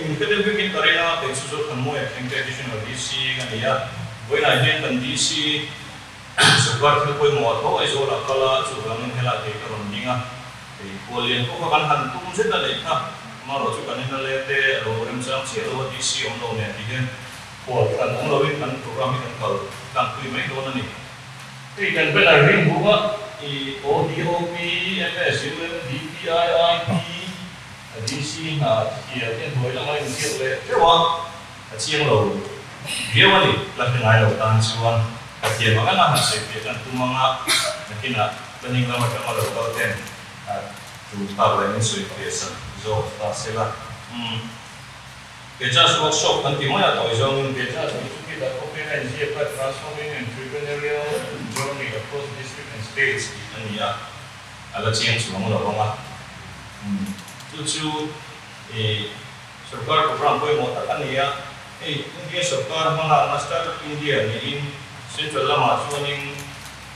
min hre deuh vekin ka ring a, kei chu Zothanmawia Khengte Additional DC ka ni a, vawiinah hian kan DC Sawrkar thil pawimawh a tho Aizawl ah kal a, chuvangin helai kei ka rawn ding a, hei khuallian pawh kha kan han tum zet a neih kha, amaherawhchu kan MLA te a lo remchang chiah lo a DC awm lo nen ti hian khual hran awm loin kan program hi kan kal tlangpui mai dawn a ni. Hei kan banner hi hmuh a, i O D O P M S U M D P I I P D C hna thiam hi a hnuai lama inziak leh teuh a, a chiang lo viau a ni. La hre ngai lo tan chuan ka thiam ang anga han sawi fiah kan tum anga nakinah planning lam atanga lo kal ten tul thlak leh min sawi fiah sak zawk ta se la. Umm. Tejas Workshop kan ti mai a, tawi zawngin Tejas tih chu khi dah khawp hian a inziak a, Transforming Entrepreneurial Journey Across District and States tih a ni a, a la chiang chuang lo ang a. Umm, chu chu ih sorkar program pawimawh tak a ni a, hei India sorkar hmalakna Startup India niin Central lamah chuanin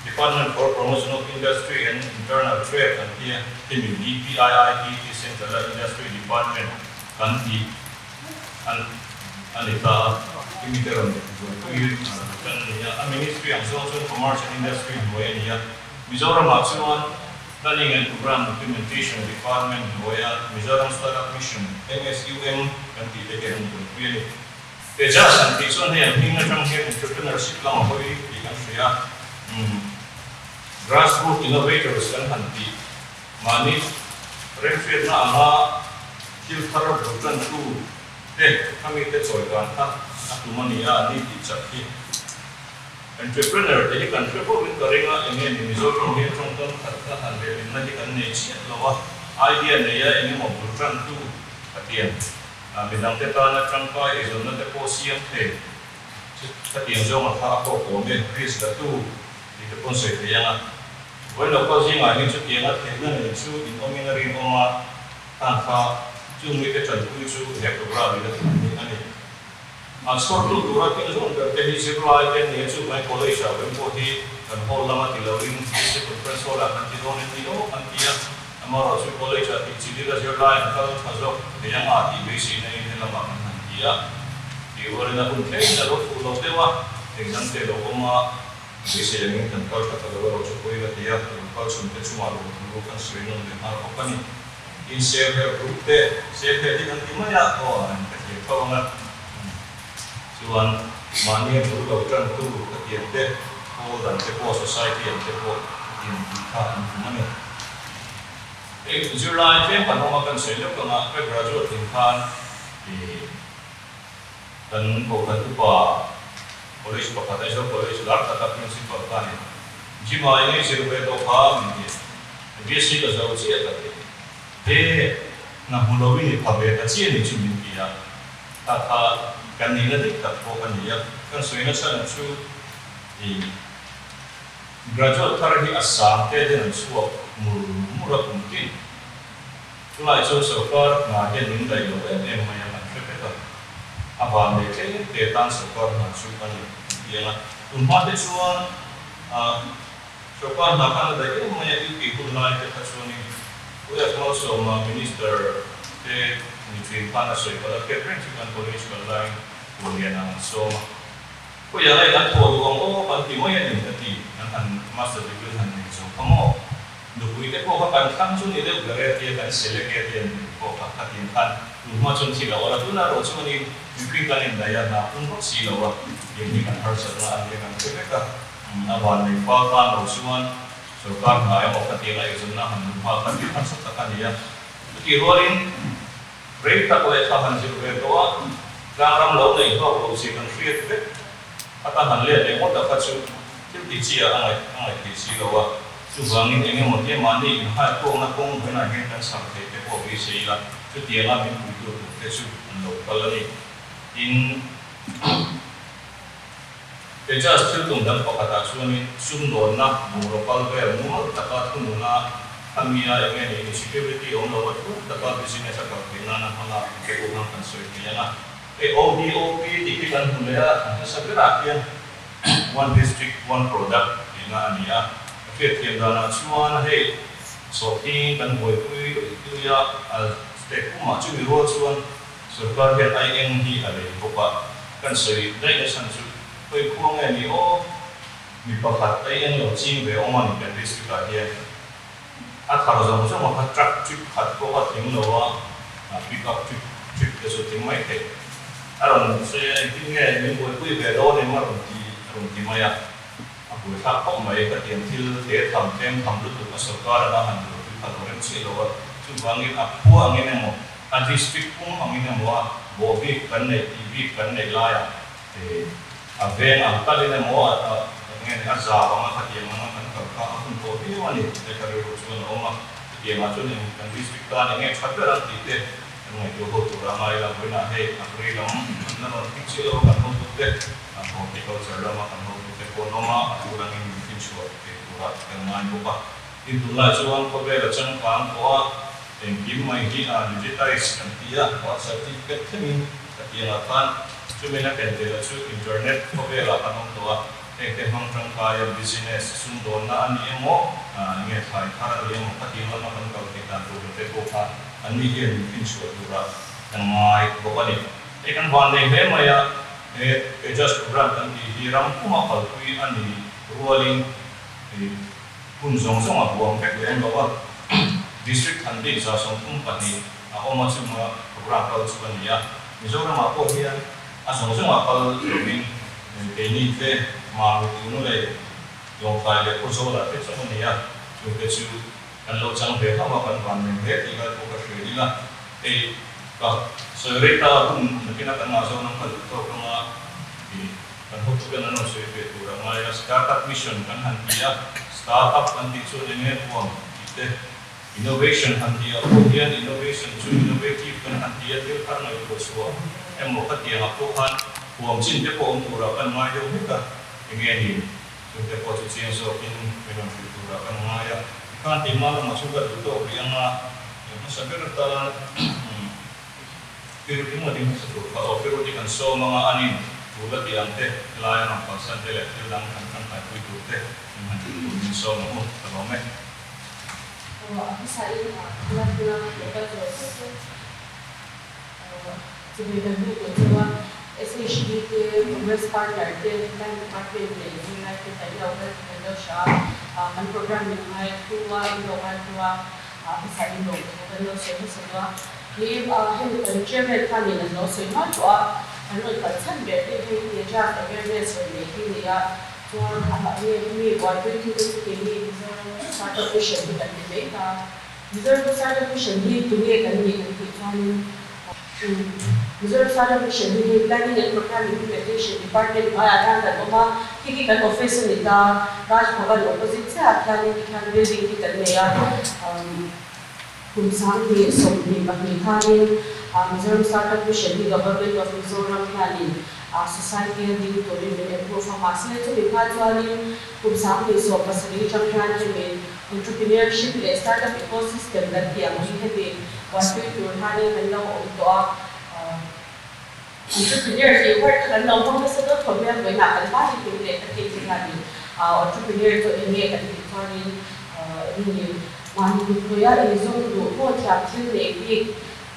Department for Promotion of Industry and Internal Trade an ti a, hemi DPIIT hi Central a Industry Department kan tih an a ni ta a, hemi te rawn buaipui tan a ni a, a Ministry ang zawng chuan Commerce and Industry hnuai a ni a, Mizoramah chuan Planning and Programme Implementation Department hnuaia Mizoram Startup Mission, MSUM, kan tih te hian an buaipui a ni. Tejas an tih chuan hei an hming atang hian entrepreneurship lam a hawi tih kan hria a, umm grassroot innovators kan han tih mahni remhriatna anga thil thar bul tantu te kha mite chawi dan kha a tum a ni a, an ni tih chak hi entrepreneur te hi kan hre fo in ka ring a, eng nge ni Mizo tawng hian tawngkam khat kha han lehlinna hi kan nei chiah lo a, idea neia eng emaw bul tantu ka tiang. Midangte tana tangkai eizawnna te pawh siam thei chu khatiang zawng a tha a kawk awm e, risk la tu tih te paw'n sawi thei ang a. Vawiin lo kal zingah hian chutianga theihna nei chu in awmin a rinawm a, khan kha chung mite tanpui chu he program in a tum hi a ni. An chhawrtu tura thil zawng ber te hi zirlai te an ni a, chuvangin college ah veng pawh hi kan hall lama ti loin district conference hall ah kan ti dawn em ni aw kan ti a. Amaherawh chu college ah tih chi dil a zirlai an kal tha zawk thei ang a tih beiseina in helamah kan han ti a, tih rualin a hun thlengin a lo fuh lo deuh a, exam te a lo awm a, beisei angin kan kal tha ta lo erawh chu pawi ka ti a, lo kal chhun te chungah lo thu kan sawi nawn leh nghal bawk a ni. Tin self help group te, self help hi kan ti mai a, aw an ka thiam tho ang a, chuan mahni a bul lo tantu ka tiang te, pawl dan te pawh society ang te pawh ka tiang tih kha an tum a ni. Hei zirlai tlem kan awm a, kan sawi leuh kang a, ka graduate tling khan ih kan Kohhran upa college pakhat Aizawl College lar taka principal kha a ni. Gym ah eng nge zir ve tawh kha min ti. BSc ka zo chiah ka ti. He hna hmu lo in i pha ve ta chiah ni chu min ti a, kha kha kan nihna dik tak pawh a ni a, kan sawi nachhan chu ih Graduate thar hi a sang te hian an chhuak mur mur a kum tin. Chulai chuan sorkar hna hian min daih lo em em mai a, kan hre vek a. A van leh tlem te tan sorkar hna chu a ni an ti ang a. Tun hma te chuan sorkar hna khan a daih em mai a, UP hun lai te kha chuanin Puia Malsawma Minister te ni thin khan a sawi palh a, hriat reng chu kan college kal laiin Pualiana an sawm a. Khawiah nge kan thawh duh ang aw kan ti mai a ni ka ti, kan han master degree han nei zo kha maw? Nupui te pawh kha kan thlang chu ni deuh ber e tia kan select e tia nupui pawh kha kha tin khan tun hma chuan thil a awrh a, tunah erawh chuanin mipui kan indaih a, hna pung vak si lo a, tiang hi kan harsatna a nia kan hre vek a, a van nei fal tan lo chuan sorkar hna emaw khatianga eizawnna han hmu nghal kha thil harsa tak a ni a, chutih rualin Rei tak lehkha han zir ve tawh a, tlangram lo neih hlawk lo zia kan hriat vek. A ta han let leh ngawt a kha chu thil ti chi ah a ngaih a ngaih theih si lo a. Chuvangin eng emaw te mahni inhai tawkna kawng vawiinah hian kan chhar theih te pawh beisei ila, chutianga min puitu tur te chu an lo kal a ni. Tin, Tejas thil tum dang pakhatah chuanin sumdawnna bungraw kal vel mumal taka thununa a mia eng nge ni insecurity awm lo a thu taka business a kal theih nana hmanga te pawh khan kan sawi thei ang a. Hei ODOP tih hi kan hmu leh a, a hmasa berah hian One District One Product tihna a ni a. A hriatthiam danah chuan hei sawhthing kan buaipui luih luih a, a state pumah chumi rual chuan. Sorkar hian aieng hi a lei bawk a, kan sawi daih na chhan chu hawi khua nge ni aw, mi pakhat aieng lo ching ve awm a ni kan district ah hian. A thar zawng zawng a kha truck trip khat pawh a tling lo a, pick up trip trip te chu a tling mai thei. A rawn sawi a, engtin nge min buaipui ve dawn em a rawn ti a rawn ti mai a. A buaithlak khawp mai, ka tiang thil te tham tlem tham lutuk a sorkar anga han buaipui kha lo rem chiah lo a, chuvangin a khua angin emaw, a district pum angin emaw a bawh bik kan neih tih bik kan neih laiah a veng ang talin emaw a nge a zau anga khatiang anga kan kal kha a hun tawh viau a ni tih ka rilru chuan a awm a, chutiangah chuan eng kan district tan eng nge tha ber ang tih te kan ngaihtuah ho tur a ngai la, vawiinah hei a ri lam an la rawn thik chiah lo a kan hotute. Horticulture lama kan hotute pawh an awm a, a tur angin min finchhuah thei turah kan ngai bawk a. Tin, tunlai chuan khawvel a changkang tawh a, engkim mai hi a digitize kan ti a, birth certificate thlengin ka tiangah khan chumin a ken tel a chu internet khawvelah kan awm tawh a, hengte hmang tangkaia business sumdawnna a ni emaw, enge thlai thar a ni emaw ka tiang lama kan kal theih dan tur te pawh kha anni hian min finchhuah turah kan ngai bawk a ni. Hei kan van nei hle mai a, he Tejas program kan tih hi ram puma kalpui a ni rualin hun zawng zawng a huam vek lem lo a, District han bik 32 a awm a chunga program kal chu a ni a, Mizoramah pawh hian a zawng zawng a kal lovin keini te Mamit Lunglei, Lawngtlai leh Khawzawlah te chauh a ni a, chungte chu kan lo chang ve hlauh a, kan van nei hle tih lai pawh ka hria ila, hei ka sawi rei ta hun nakina kan ngah zawn ang ka duh tawk anga tih kan hotu ten an rawn sawi ve tur a ngai a, startup mission kan han ti a, startup kan tih chuan eng nge huam tih te, innovation han tih ah pawh hian innovation chu innovative kan han ti a, thil thar ngaihtuah chhuah emaw khatiangah pawh khan huam chin te pawh awm turah kan ngai deuh hlek a, eng nge ni? Chungte pawh chu chiang zawkin min rawn hrilh turah kan ngai a, tikhan keimah lamah chu ka duh tawk rih ang a, hmasa ber atan Piruti maw ding hmasa tur kha aw, Piruti kan sawm ang a, anin tul a tih ang te, helai a rawn kalsan te leh thil dang kan tangkaipui tur te min han hrilh tur min sawm ang u, ka lawm e. Aw, a hmasa in a thil a hmuna local zawh phawt chu. Chumi kan hmuh tawh chu a SHD te, Congress partner te, Plan Department leh zirlai te kan lo kal tih kan lo hria a, kan program min ngai thu a, in lo ngai thu a, hmasa in lo thu kan lo sawi hmasa duh a. Hi hemi kan chairman khanin an lo sawi nual tawh a, kan rawn kal chhan ber te hei Tejas awareness rawn nei hi a ni a, chuan amah nge hemi buaipui tu te chu keini Mizoram Startup Mission hi kan ti mai ta. Mizoram Startup Mission hi tunge kan nih kan tih chuanin Mizoram Startup Mission hi hei Planning and Programme Implementation Department hnuaiah hian kan awm a, khi khi kan office a ni ta, Raj Bhavan opposite chiahah khianin tikhian building khi kan nei a, kum 2022 khanin Mizoram Startup Mission hi Government of Mizoram hianin society a ding turin min approve a, mahse chumi hma chuanin kum 2017 atang hian hemi Entrepreneurship leh startup ecosystem kan tih ang hi heti buaipui tur hianin kan lo awm tawh a. Entrepreneur tih word kha kan lo hmang nasa deuh tho mai a, vawiinah kan hma hi tih leh ka tih chu hianin entrepreneur chu eng nge kan tih chuanin eng nge mahni kutpui a inzawm duh pawh thiam thil neih bik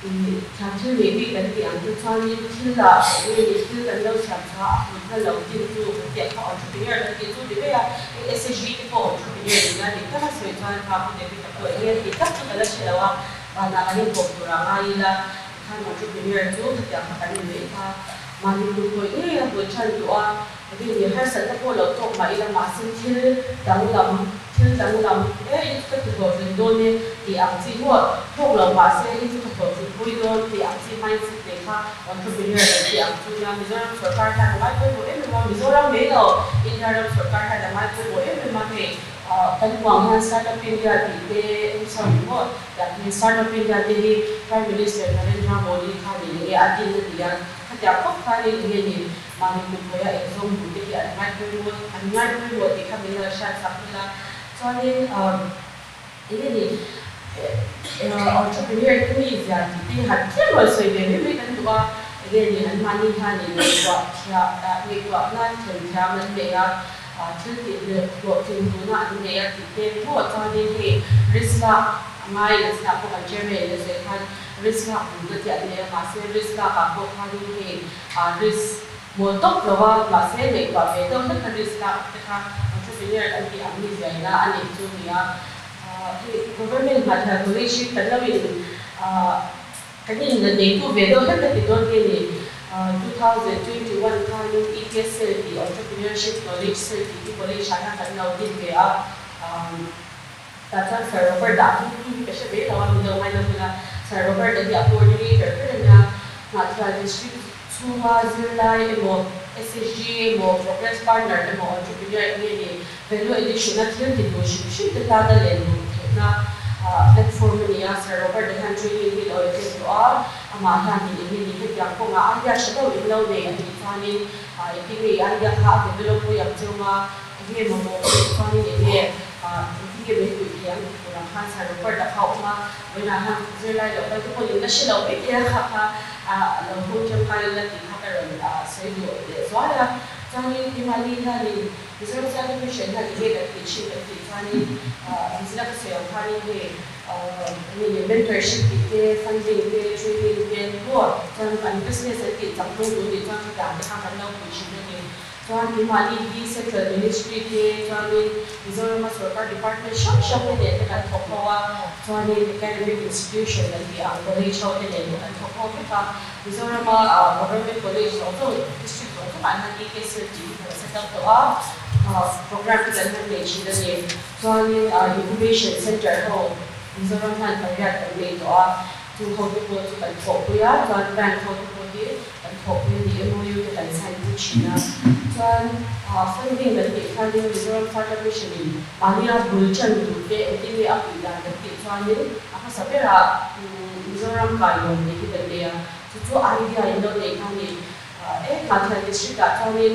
Thiam thil nei bik kan tih ang chu chuanin thil ah eng nge ni thil kan lo siam tha a hmun hla lo din chu kan tih ang kha entrepreneur kan tih chu ni mai a, hei SHG te pawh entrepreneur ni la dik taka sawi chuan kha pu David a pawh eng nge tih tak chu ka la hre lo a, vanah kan inpawm tur ah ngai ila tikhan entrepreneur chu khatiang kha kan ni mai kha mahni kut pawih ngei a bul than duh a, eng nge ni harsatna pawh lo tawk mah ila mahse thil danglam Thil danglam e hi chu ka ti hlawhtling dawn e tih ang chi maw hlawk lo mahse hei chu ka hlawhtling pui dawn tih ang chi mindset nei kha entrepreneur kan tih ang chu nia Mizoram sorkar hian a ngai pawimawh em em a, Mizoram mai lo India ram sorkar hian a ngai pawimawh em em a hei kan huang hian Startup India tih te em sorry maw tiang hi Startup India te hi Prime Minister Narendra Modi khan eng nge a din a ni a khatiang khawp khanin eng nge ni Mahni kutpawia engzawng duh te hi an ngai pawimawh, an ngai pawimawh tih kha min lo hriat chak ila. Chuanin eng nge ni entrepreneur te mi zia tih te han tlem rawn sawi ve mai mai kan duh a, eng nge ni an mahni hianin ngaihtuah thiam, ngaihtuahna then thiam an nei a, thil tih leh hlawhtlin duhna an nei a tih te maw. Chuanin hei risk lak a ngai, nachinah pawh kan chairman in a sawi khan. Risk lak duhna te an nei a, mahse risk lak ah pawh khanin hei risk mawl tawp lo a, mahse ngaihtuah ve deuh hlek a risk lak te kha entrepreneur kan tih ang mi ziaina a neih chu a ni a. Hei government hmathla college hi kan lo in kan in la neitu ve deuh hlek ka ti dawn nge ni. 2021 khanin EK Cell tih Entrepreneurship Knowledge Cell tih hi college ah hian kan lo din ve a. Tah chuan Sir Robert a hming hi ka hre ve lo a, min lo ngailo hmel a. Sir Robert a hi a coordinator ber a nia. Hnahthial District chhunga zirlai emaw, SHG emaw, Progress Partner emaw, Entrepreneur eng nge ni, Value Addition a thil ti duh hrim hrim te tana len luh theihna platform a ni a. Sir Robert a hian training hi lo attend tawh a, amah hian eng nge ni hetiang kawngah idea tha deuh in lo nei a nih chuanin engtin nge i idea kha a develop pui ang cheu nga, Enge mamawh tih chuanin enge engtin nge min puih thei ang tih tur ang khan Sir Robert a kha a awm a, vawiinah hian zirlai loh kal te pawhin la hre lo mai thei a kha kha lo hmang tangkai ila tih kha ka rawn sawi duh leh zuai a. Chuanin keimahni hianin Mizoram Startup Mission hian enge kan tih thin kan tih chuanin Mizila ka sawi ang khanin hei enge ni mentorship tih te, funding te, training te pawh chuan an business an tih chak hnung tur nih chuan khatiang te kha kan lo pui thin a ni. Chuan keimahni hi Central Ministry te chuanin Mizorama sorkar department hrang hrang te nen te kan thawk ho a, chuanin academic institution kan tih ang college ho te nen te kan thawk ho vek a. Mizorama government college zawng zawng, district zawng zawngah hian EK Cell tih hi kan set up tawh a, program te kan han nei thin a ni. Chuanin incubation center ho Mizoram hian pariat kan nei tawh a, chu ho te pawh chu kan thawhpui a, chuan bank ho te pawh hi Kan thawhpui a ni MOU te kan sign pui thin a, chuan funding kan tih khanin Mizoram Startup Mission in mahnia bul tan tur te engtin nge a puih dan kan tih chuanin a hmasa berah Mizoram kailawn tih hi kan nei a, chu chu idea in lo neih kha a ni. E Hnahthial District ah chuanin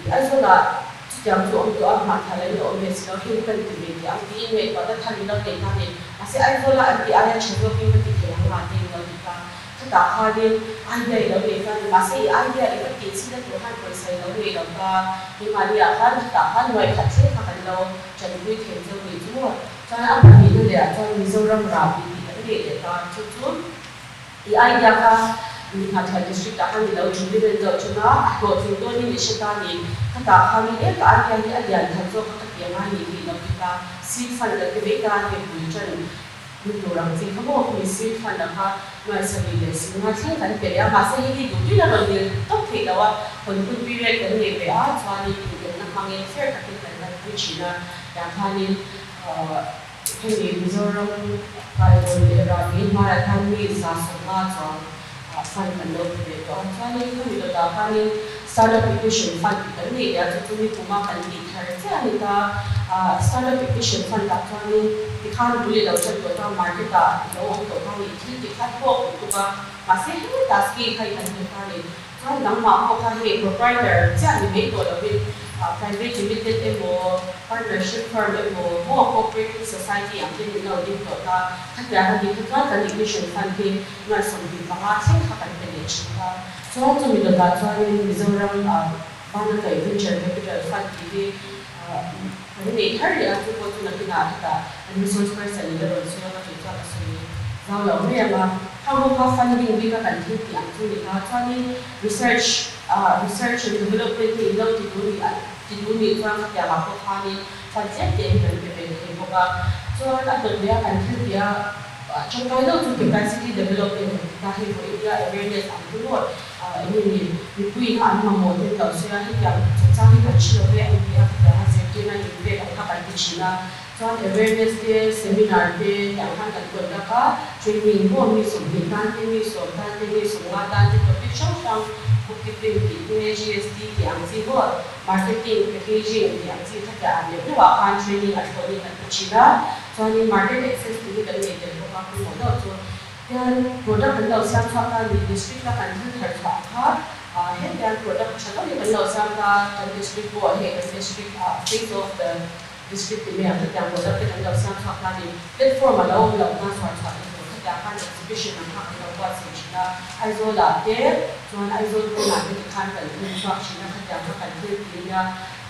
Aizawl ah chutiang chu awm tawh a, Hnahthial ah in awm ve si lo, heng kan ti ve tih ang tiin ngaihtuahna thar in lo neih kha a ni. Mahse Aizawl ah an tih aia tha zawkin ka ti thei ang a tiin lo ti ta. Chutah khanin idea i lo nei ta ni, mahse i idea i va tih chhin a tur khan pawisa i lo nei lo ta, keimahni ah khan chutah khan nuai khat thleng kha kan lo tanpui thei cheu nih chu maw? Chuan a pahnihna leh ah chuan Mizoram rahbi tih kan nei leh ta, chu chu i idea kha Hnahthial District ah khan i lo implement deuh thin a, a hlawhtling dawnin i hre ta ni, khatah khanin e ka idea hi a lian khat zawk a ka ti angai nih hi i lo ti ta, seed fund kan ti mai ta hei bul tan Ni tur ang chi kha maw hemi seed fund ah kha nuaihsarih leh singa thleng kan pe leh a, mahse hei hi duh tuina rawn dil tawp theih loh a, hawn hun period kan nei ve a, chuanin indenna hmangin fair takin kan kalpui thin a, tiang khanin hemi Mizoram kailawn leh rahbi hnuaiah khan mi 150 chuang fund kan lo pe ve tawh a, chuanin khami dawtah khanin Startup Ignition Fund tih kan nei leh a, chu chu ni kuma kan tih thar chiah a ni ta. Startup Ignition Fund ah chuanin tikhan bul i lo tan tawh ta, market ah i lo awm tawh ta ni, thil tikhat pawh kan tuk a, mahse heta skill kha i kan hmu ta ni. Chuan nangmah pawh kha hei proprietor chiah ni mai tawh lovin private limited emaw, partnership firm emaw, maw cooperative society ang ten in lo ding tawh ta. Khatiang a nih kha chuan kan Ignition Fund hi nuai 25 thleng kha kan pe leh thin ta. Chuan chumi dawtah chuanin Mizoram Banakai Venture Capital Fund tih hi kan nei thar leh a, chu pawh chu nakinah hetah kan resource person in a rawn sawi a, ka tih chuan a sawi zau lo mai ang a. Khang ho kha funding bik a kan thil tih ang chu ni ta. Chuanin research research and development hi in lo ti duh nih ti duh nih chuan khatiang ah pawh khanin fund tlem te hi kan pe ve thei bawk a. Chuan a dawt leh a kan thil tih a tangkai deuh chu capacity development kan ti ta. Hei pawh India awareness ang chu maw eng nge ni mipuiin a an mamawh te lo sawi a, hetiang chungchang hi kan hre lo ve ang tih a khatiang a zirtirna inpek ang kha kan ti thin a. Chuan awareness te, seminar te tiang khan kan conduct a, training maw mi 20 tan te, mi 10 tan te, mi 50 tan te topic hrang hrang bookkeeping tih te, GST tih ang chi maw, marketing, packaging tih ang chi kha tiah neuh neuh ah khan training a thlawhin kan pe thin a. Chuanin market access tih hi kan nei tel bawk a, pawimawh deuh chu hian product kan lo siam chhuak ta ni, district a kan thil thar chhuah ang kha hetiang product tha deuh hi kan lo siam ta, kan district pawh hei kan district ah face of the district ti mai ang hetiang product te kan lo siam chhuak ta ni, platform a lo awm loh na chhuar chhuah na tur khatiang khan exhibition ang kha kan lo buatsaih thin a, Aizawl ah te chuan Aizawl pawnah te tikhan kan thil chhuak thin a, khatiang kha kan thil ti nia,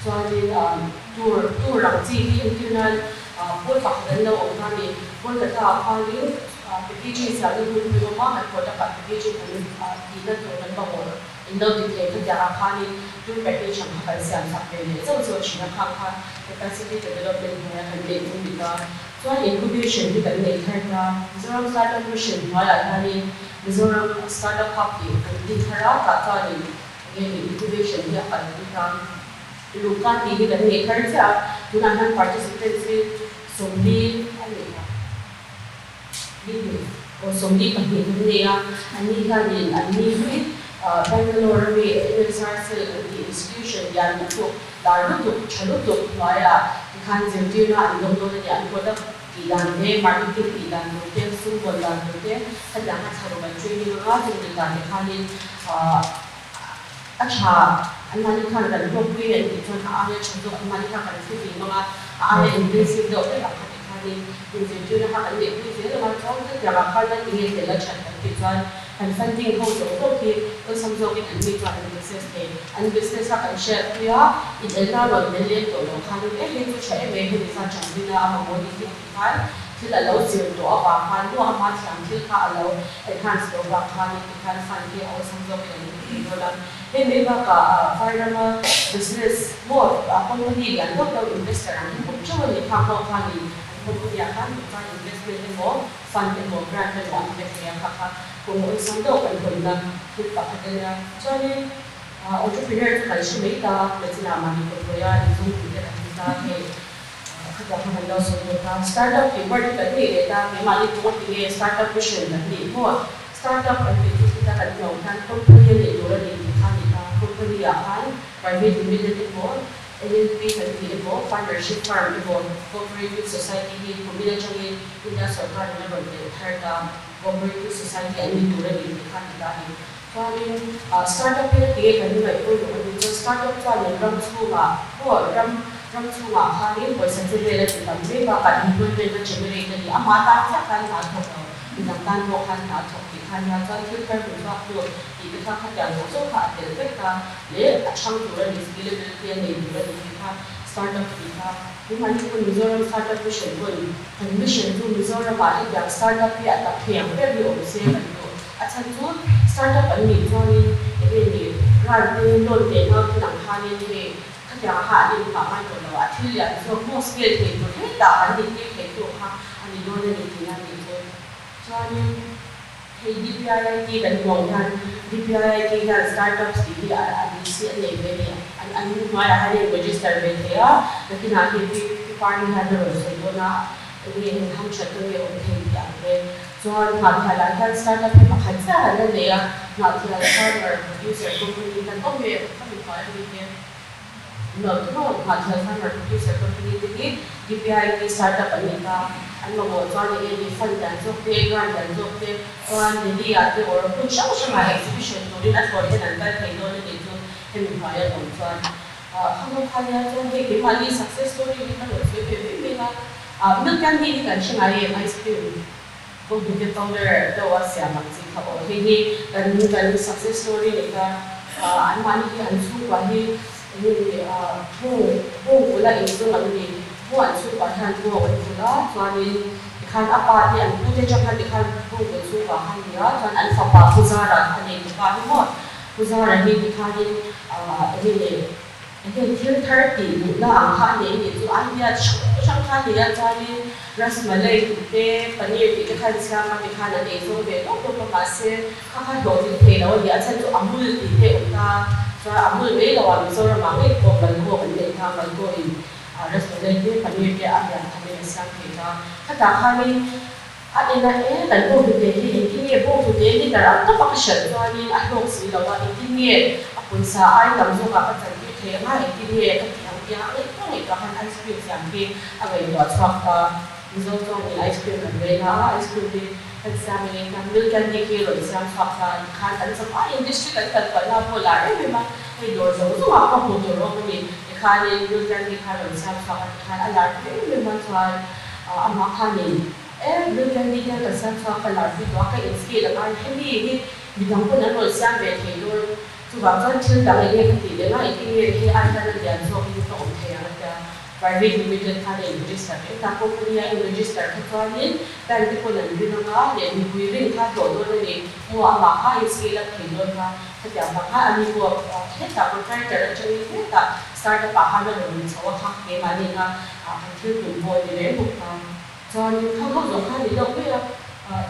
chuanin tour tour ang chi hi entir nan pawl pakhat an lo awm ta ni, Kolkata ah khanin. Packaging siamna hmunpui awm a, kan product ah packaging kan tihna tur kan mamawh in lo ti thei khatiang ah khanin tour package ang kha kan siam sak ve leh zauh zauh thin a, khang kha capacity development hnuaia kan neih chu ni ta. Chuan incubation hi kan neih thar ta, Mizoram Startup Mission hnuaiah hianin Mizoram Startup Hub tih kan ti thar a, tah chuanin enge ni incubation hi a kalpui ta. Luhka tih hi kan neih thar chiah a, tunah hian participants hi 40 a ni a. Aw 42 kan nei a, an ni hianin an ni hi Bangalore ami NSR Cell an tih institution lian lutuk, lar lutuk, tha lutuk hnuaiah tikhan zirtirna an dawng dawn a ni. An product tih dan te, marketing tih dan tur te, sum vawn dan tur te, khatiang kha thlaruk an training anga chumi dan tikhanin a tha anmahni khan kan hlawkpui an tih chuan a aia tha zawk anmahni kha kan thil tih hmang a, a aia intensive deuh vek ang kha ti khanin inzirtirna kha kan neihpui zel ang a, chuan chutiang ah khan a tinge tel a that kan tih chuan kan funding ho zawk zawk hi awlsam zawkin an mi chuan an access thei, an business a kan hriatpui a, inelna rawn tel lem tawh loh khan em em chu tha em em hemi zat tanpuina a mamawh ni hi a ti khan thil a lo zir tawh avang khan maw ama thiam thil kha a lo enhance tawh avang khanin ti khan fund hi a awlsam zawkin an hmu thei dawn a. Hei mai bakah Vairama business maw company lian deuh deuh investor ang hi awm teuh a ni. Khang ho khanin an company ah khan duh chuan investment emaw fund emaw grant emaw an pe thei a, kha kha kawng awlsam deuh kan hawnna thil pakhat a nia. Chuanin entrepreneur chu kan hre mai ta, Machina mahni kawthawi a inzawm tih te kan hmu ta hei khatiang kha kan lo sawi deuh ta. Startup tih word hi kan neih leh ta, keimahni tum a ti nge startup mission kan neih maw? Startup an tih chu khita kan hlawm khan company a neih tur a ni tih kha a ni ta. Company ah khan private limited emaw, LLP kan tih emaw, partnership firm emaw, cooperative society hi kumin atangin India sorkar in a rawn telh thar ta. Cooperative society an ni tur a ni tih kha a ni ta a ni. Chuanin startup hi a ti nge kan ngaih pawimawh a nih chuan startup chuanin ram chhungah pawh ram ram chhungah khanin pawisa che vel a ti tam mai bakah employment a generate a ni. Amah tan chiah khan hna a thawk lo. Midang tan pawh khan hna a thawk tih kha nia chuan thil thar hmu chhuak tu tih te kha khatiang zawk zawk kha a tel vek a leh a chhang tur a ni, scalability a nei tur a ni tih kha startup tih kha tunah hi pawn Mizoram startup mission pawn kan mission chu Mizoram ah hetiang startup hi a tam thei ang ber hi awm se kan duh. A chhan chu startup an nih chuanin enge ni grant te loan te nau te nang khanin hei khatiang kha an inhmah ngai tawh lo a thil lian zawk maw scale thei tur hetah an nih tir thei tu kha a ni dawn a ni tihna a nih chu. Chuanin hei DPIIT kan hmuh ang hian DPIIT hian startups tih hi a DC a nei ve a ni. An an hnuaiah hian a in register ve thei a, nakinah hei Pi Pi Parni hian a rawn sawi dawn a, enge inham that na nge awm thei tih ang te. Chuan Hnahthialah hian startup hi pakhat chiah an la nei a, Hnahthial farmer producer company kan awm em kha mi hnuai ami te. Note, Hnahthial Farmer Producer Company te hi DPIT startup an ni ta. An mamawh chuan eng nge fund dan zawk te, grant dan zawk te, chuan Delhi ah te or hmun hrang hrangah exhibition turin a thlawn ten an kal thei dawn a nih chu hemi hnuaia an awm chuan. Khang ho kha nia chuan hei keimahni success story hi ka rawn sawi ve mai mai a. Milk candy hi kan hre ngai em ice cream bawnghnute powder deuh a siam ang chi kha aw. Hei hi kan kan success story ni ta. Anmahni hi an chhungkua hi eng nge bung bung vula inzawng an ni. Bung an chhungkua hian bawng an vul a, chuanin tikhan a pa te an pu te atang khan tikhan bung vul chhungkua kha a ni a, chuan an fapa Pu Zara a nei tupa hi maw Pu Zara hi tikhanin eng nge Heng thil thar tih duhna ang kha a nei a nih chu idea chi hrang hrang kha a nei a, chuanin rasmalai tih te, paneer tih te kha an siam a, tikhan an ei zawng ve tawp tawp a, mahse kha kha hlawhtling thei lo a ni a, chhan chu amul tih te a awm ta, chuan amul mai lo ah Mizoram ah ngei pawh Malgo an nei ta, Malgo in rasmalai te, paneer te a lian thamin a siam thei ta, khatah khanin A en a e, kan bawnghnute hi engtin nge bawnghnute liter ang tawp a ka hralh chuanin a hlawk si lo a, engtin nge a pawisa ai tam zawkah ka chantir thei ang a, engtin nge ka tih ang tia a ngaihtuah ngaihtuah khan ice cream siam hi a ngaihtuah chhuak ta. Mizo chuanin ice cream kan rel a, ice cream hi kan siam eng eng milk candy khi rawn siam chhuak ta tikhan kan chawp a, industry kan kal kualna pawh lar em em a, hei dawr zawng zawngah pawh hmuh tur a awm a ni, tikhanin milk candy kha rawn siam chhuak a tikhan a lar ta em em a, chuan amah khanin. E, Bill Candy hian ka siam chhuak ka lar pui tawh a, ka in scale a ngai hemi hi midang pawn an rawn siam ve thei dawn. Chuvang chuan thil dang eng nge ka tih leh nga, engtin nge hei ai hian a lian zawk in ka awm thei ang a tia. Private Limited khan a in register reng ta. Company a in register kha chuanin bank te pawn an ring anga leh mipui rin kha hlawh dawn a ni. Maw amah kha a in scale up thei dawn kha. Khatiang vang khan ani pawh hetah proprietor atangin hetah startup ah khan a rawn in chho a kha keimahni kha kan thil tum pawh a ni reng bawk ta. Chuanin khang ho zawng kha a ni deuh mai a,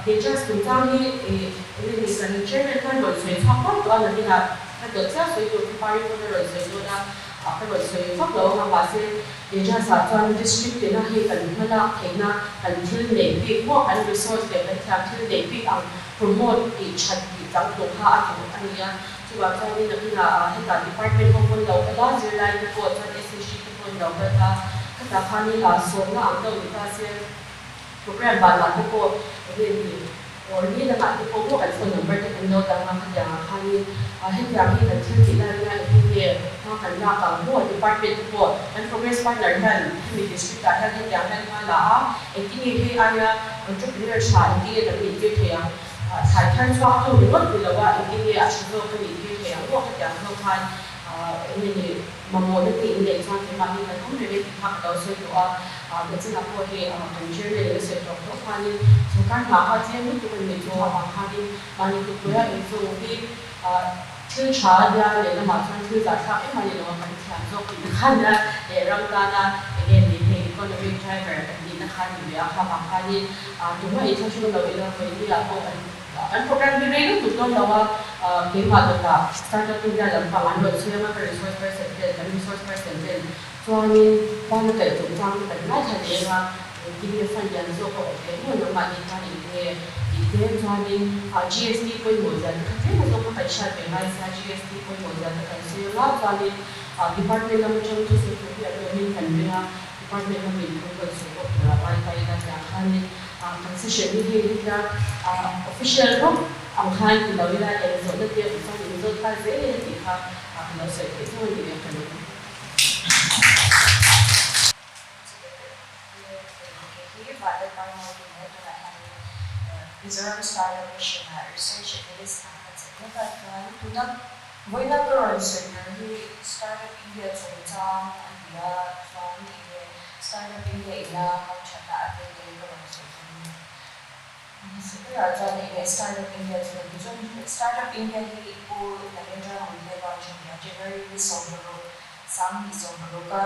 Tejas chungchang hi eng nge ni kan chairman khan rawn sawi chhuak vak tawh a, nakinah ka dawt chiah sawi tur kha Pari pawn a rawn sawi dawn a, ka rawn sawi vak lo anga mahse Tejas ah chuan district tina hei kan hma lak theihna kan thil neih bik maw kan resource leh kan thiam thil neih bik ang promote tih that tih chang tur kha a duh a ni a, chuvang chuanin nakinah hetah department ho pawn lo kal a, zirlai te pawh chuan SHG te pawh an lo kal ta, khatah khanin sawmna ang deuh ni ta se program banah te pawh eng nge ni or ni lamah te pawh maw kan phone number te kan lo dang a, khatiangah khanin hetiang hi kan thil tih lai nia engtin nge hma kan lak ang maw department te pawh kan progress partner hian hemi district ah hian hetiang hian hma la a, engtin nge hei aia entrepreneur tha engtin nge kan nih tir thei ang, thlai thar chhuak tu ringawt ni lo a engtin nge a tha zawk ka nih tir thei ang maw khatiang zawk khan eng nge ni. Mamawhna te in neih chuan keimah hi kan awm reng e tih kha ka lo sawi tawh a, nachinah pawh hei kan chairman in a sawi tawh tawh khanin sawrkar hna kha tlem lutuk a nih chu avang khanin mahni kutpuia inzawng hi thil tha a nia lehlamah chuan thil zahthlak em a ni lo a, kan thiam zawk tihna kha nia leh ram tana enge ni hei economic driver kan nihna kha a ni ve a, kha vang khanin tumah inthlahrung lo ila vawinia pawh kan Kan program hi rei lutuk dawn lo a, keimah dawtah Startup India lampang an rawn sawi anga ka resource person ten, kan resource person ten chuanin bana kaih chungchang te kan ngaithla leng a, engtin nge fund lian zawk a awm leh maw nangmahni khan engtin nge tih te chuanin GST pawimawh zia te kha tlem a zawk kha kan hriat ve ngai sia GST pawimawh zia te kan sawi anga chuanin department lam atang thusawi tur hi an awmin kan ring a, department lamin thu rawn sawi bawk tur a ngai ta ila tiang khanin Kan session hi hei hetia official rawk ang khan ti lo ila eng zawhna te awm chuan in zawt nghal zel ila tih kha ka lo sawi theih zawng a ni e ka lawm. Mizoram Startup Mission ah Research Analyst hna ka chelh mek a, chuan tuna vawiina ka rawn sawi tur hi Startup India chungchang a ni a, chuan enge Startup India ina hmang thatna a tel te ka rawn sawi dawn a ni. Hmasa berah chuan enge Startup India chu kan ti chuan Startup India hi Pu Narendra Modi a launch a ni a, January ni 16 2016 a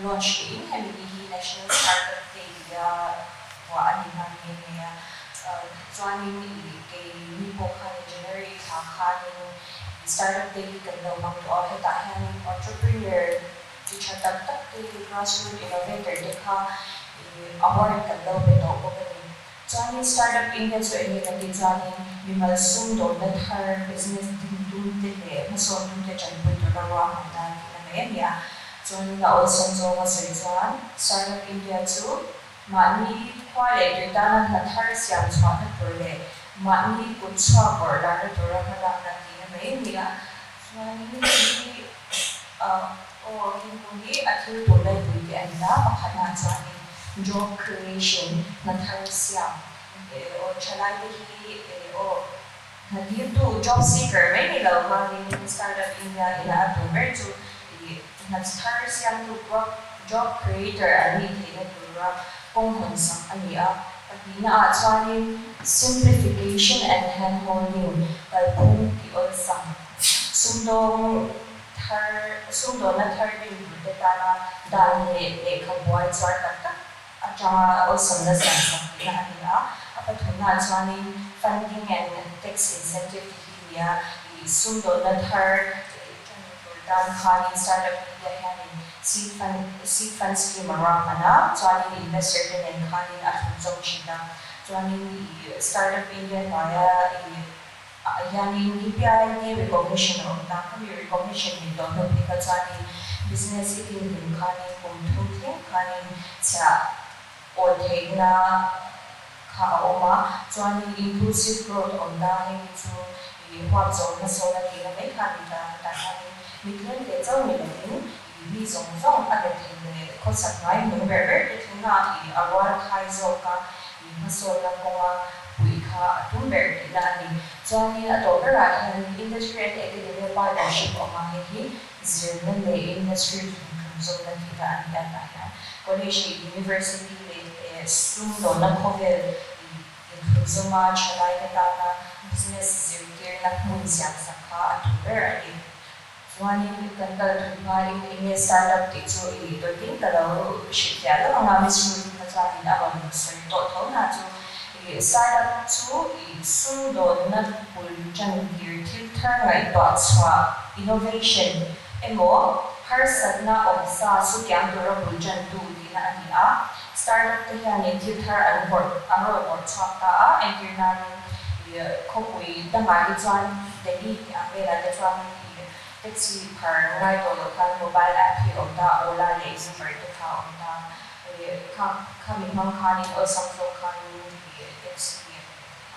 launch niin hemi ni hi National Startup Day tia vuah a ni nghal nghe nghe a. Chuanin ih keini pawh khan January thla khanin Startup Day hi kan lo hmang tawh a, hetah hianin entrepreneur Ti tha tak tak te hi grassroot innovator te kha award kan lo pe tawh bawk a ni. Chuanin Startup India chu enge kan tih chuanin mimal sumdawnna thar business din tum te leh hmasawn tum te tanpui tura ruahman dan tihna mai a ni a. Chuanin a awlsam zawnga sawi chuan Startup India chu mahni khua leh tui tana hna thar siam chhuahna tur leh mahni kut chhuak vawrh larna tura hmalakna tihna mai a ni a. Chuanin hei aw heng ho hi a thil tur laipui te a ni a, pakhatah chuanin job creation, hna thar siam, aw thalai te hi aw hna diltu, job seeker mai ni lo khanin Startup India ina a tur ber chu hna thar siamtu job creator an nih theihna tura kawng hawn sak a ni a. Pahnihna ah chuanin simplification and hand holding kalphung tih awlsam, sumdawng thar, sumdawnna thar din turte tana dan leh lehkhabuai chuar tak tak atanga awlsamna siam sak tihna a ni a. A pathumna ah chuanin funding and tax incentive tih hi a ni a, ih sumdawnna thar tan tur tan khanin Startup India hianin Seed fund seed fund scheme a ruahman a, chuanin investor te nen khanin a thlun zawk thin a, chuanin ih Startup India hnuaia ih ah hianin DPIIT recognition a awm ta, khami recognition min tawh hnu phei kha chuanin business i din hlim khanin kum thum thleng khanin chhiah awl theihna kha a awm a, chuanin inclusive growth awm ta, hei hi chu ih huap zawh hmasawn a tihna mai kha a ni ta, hetah hianin mi tlem teh chauh ni lovin Mi zawng zawng a let thei leh khawsak ngai nung ber ber te thleng a i a rual khai zawk a, i hmasawnna kawnga puih kha a tum ber tihna a ni. Chuanin a tawh berah hian Industry and Academia Partnership awm a, hei hi zirna leh industry thuntlung. inthunzawmna tih a ani a tah hian college leh university leh sumdawnna khawvel inthunzawma thalaite tana business zirtirna hmun siamsak kha a tum ber a ni. Chuanin kan kal thui hmain enge startup tih chu i dawtin ka lo hrilhfiah lo ang a, Miss Ruth kha chuanin a rawn sawi tawh tho na chu i startup chu i sumdawnna bul tan tir thil thar ngaihtuah chhuah, innovation, emaw harsatna awmsa sukiang tura bul tantu tihna a ni a. Startup te hianin thil thar an vawrh an rawn vawrh chhuak ta a, entirnanin i khawpui dangah hi chuan Delhi tih ang velah te chuanin i taxi phar ngai tawh loh khan mobile app hi a awm ta, Ola leh Uber te kha a awm ta. I kha khami hmang khanin awlsam zawk khanin i taxi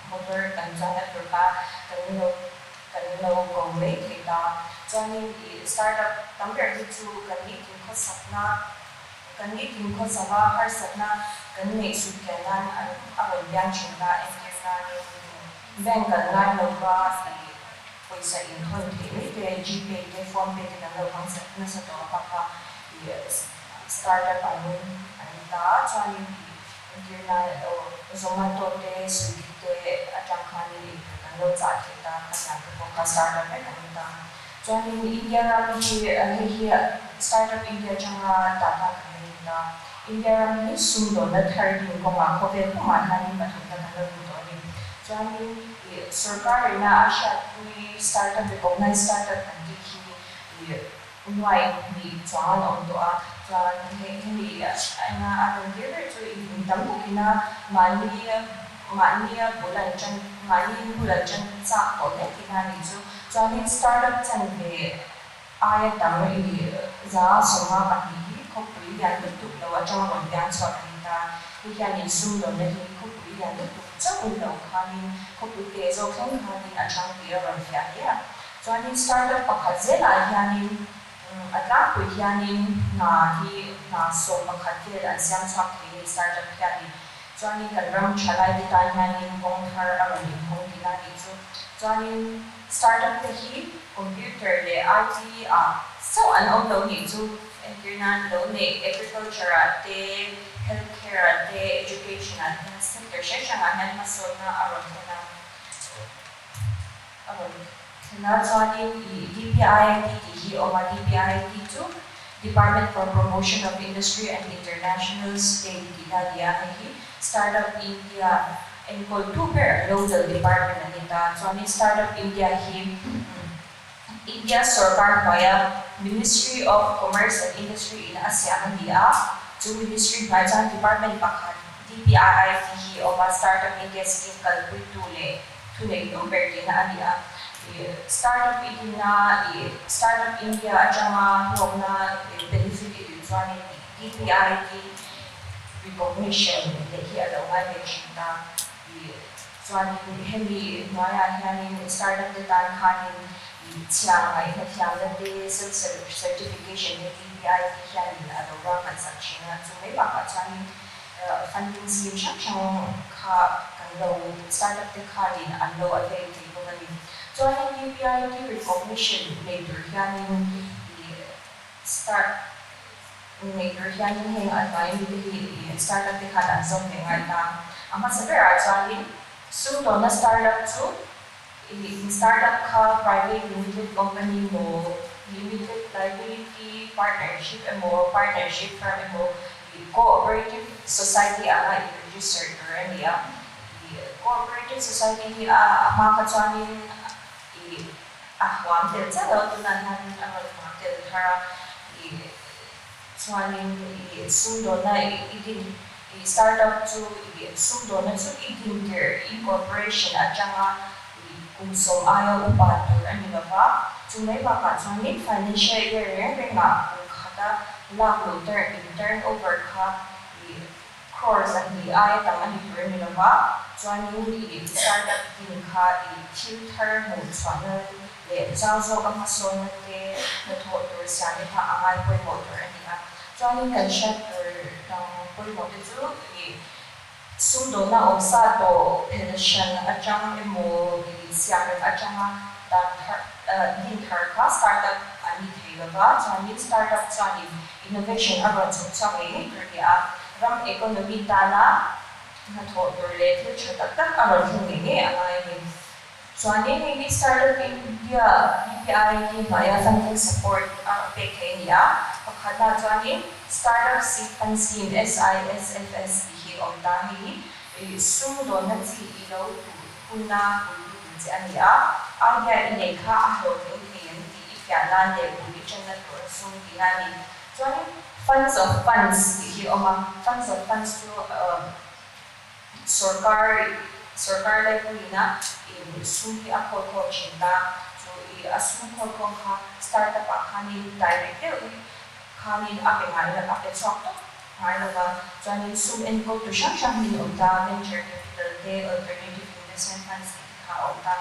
motor kan chuan a tur kha kan lo kan lo ko mai thei ta. Chuanin i startup tam ber hi chu kan nitin khawsakna Kan nitin khawsava harsatna kan neih sut kian nan an a rawn piang thin ta, entir nanin bank kan ngai lova i pawisa inthawn theih mai te, Gpay te, Phone pay te kan lo hmang nasa tawh a bak a, i startup an an ta chuanin i entir nan Zomato te, Swiggy te atang khanin eitur kan lo chah thei ta, khamiang te pawh kha startup vek an ni ta. Chuanin India ram hi hei hi Startup India atanga data kan nei ni ta. India ram hi sumdawnna thar ding kawngah khawvel pumah hianin pathumna kan lo duh tawh a ni. Chuanin ih sorkar ina a hriatpui startup recognized startup kan tih hi ih nuai hnih chuang an awm tawh a. Chuan hei hemi enga a rawn tir ber chu ih tam takina mahni Mahnia bul an ṭan, mahniin bul an ṭan chak tawh hle tihna a nih chu. Chuanin startup chanve aia tam i 152 hi khawpui lian lutuk lo aṭang rawn piang chhuak a ni ta. Hei hianin sumdawnna hi khawpui lian lutuk chauh ni lo khanin khawpui teh zawk thleng khanin a ṭhang tih a rawn fiah hle a. Chuanin startup pakhat zelah hianin a tlangpui hianin hna hi hna 11 vel an siam chhuak thei a ni startup hianin. Chuanin kan ram thalaite tan hianin kawng thar a rawn inhawng tihna a nih chu. Chuanin startup te hi computer leh IT ah chauh an awm lo nih chu. Entir nan lo neih agriculture ah te, health care ah te, education ah te hian sector hrang hrangah hian hmasawnna a rawn thlen a, a rawn thlen a. Chuanin ih DPIIT tih hi a awm a, DPIIT chu Department for Promotion of Industry and International State tih a ni a, hei hi Startup India enkawltu ber nodal department a ni ta. Chuanin Startup India hi India sorkar hnuaia Ministry of Commerce and Industry in a siam a ni a, chu ministry hnuai chuan department pakhat DPIIT hi a awm a, Startup India scheme kalpuitu leh Thuneitu ber tihna a ni a, i Startup i dinna, i Startup India atanga hlawkna benefit i duh chuanin i DPIT recognition leh hi a lo ngai ve thin ta. I chuanin hemi hnuaiah hianin startup te tan khanin i chhia ngaihna thiamna te, self certification te DPIT hianin a lo ruahmansak thin a, chu mai bakah chuanin Funding scheme hrang hrang kha kan lo startup te khanin an lo avail thei bawk a ni. Chuanin UPIT recognition nei tur hianin i start nei tur hianin heng a hnuai mi te hi i startup te khan an zawm ve ngai ta. A hmasa berah chuanin sumdawnna startup chu i startup kha private limited company maw, limited liability partnership emaw, partnership firm emaw Cooperative Society anga in register tur a ni a. I Cooperative Society hi a a hma kha chuanin i a huam tel chiah lo a, tunah hianin a rawn huam tel thar a. I chuanin i sumdawnna i din i startup chu i sumdawnna chu i din tirh incorporation atanga i kum 10 aia upa tur a ni lova. Chu mai bakah chuanin financial year reng rengah kum khata Lak loh turn in turn over kha i crores an tih aia tam a ni tur a ni lo va, chuanin i startup din kha i thil thar hmuh chhuahna leh zau zawk a hmasawnna te hnathawh tur siam te kha a ngai pawimawh tur a ni a. Chuanin kan hriat tur dang pawimawh te chu i sumdawnna awmsa tawh phel hran atang emaw i siam reng atanga dan thar din thar kha startup an. an ni thei lo va, chuanin startup chuanin innovation a rawn chhawp chhuak ngei ngei tur a ni a, ram economy tana hnathawh tur leh thil tha tak tak a rawn thlen ngei ngei a ngai a ni. Chuanin hei hi Startup India DPI hi hnuaia funding support a pek thei a ni a, pakhatna chuanin Startup Seed Fund Scheme, SISFS, tih hi a awm ta. Hei hi sumdawnna chi i lo tuh huna puitu tur che a ni a, idea i nei kha a hlawhtling thei em tih i fiah nan leh bul i tanna tur a sum tihna a ni. Chuanin Funds of Funds tih hi a awm a, Funds of Funds chu Sorkar sorkar laipuiin a in sum hi a khawl khawm thin ta, chu i a sum khawl khawm kha startup ah khanin direct deuhin khanin a pe ngai lo, a pe chhuak tawp ngai lo va, chuanin sum enkawl tu hrang hrang hi an awm ta, venture capital te, alternative investment funds tih te kha a awm ta,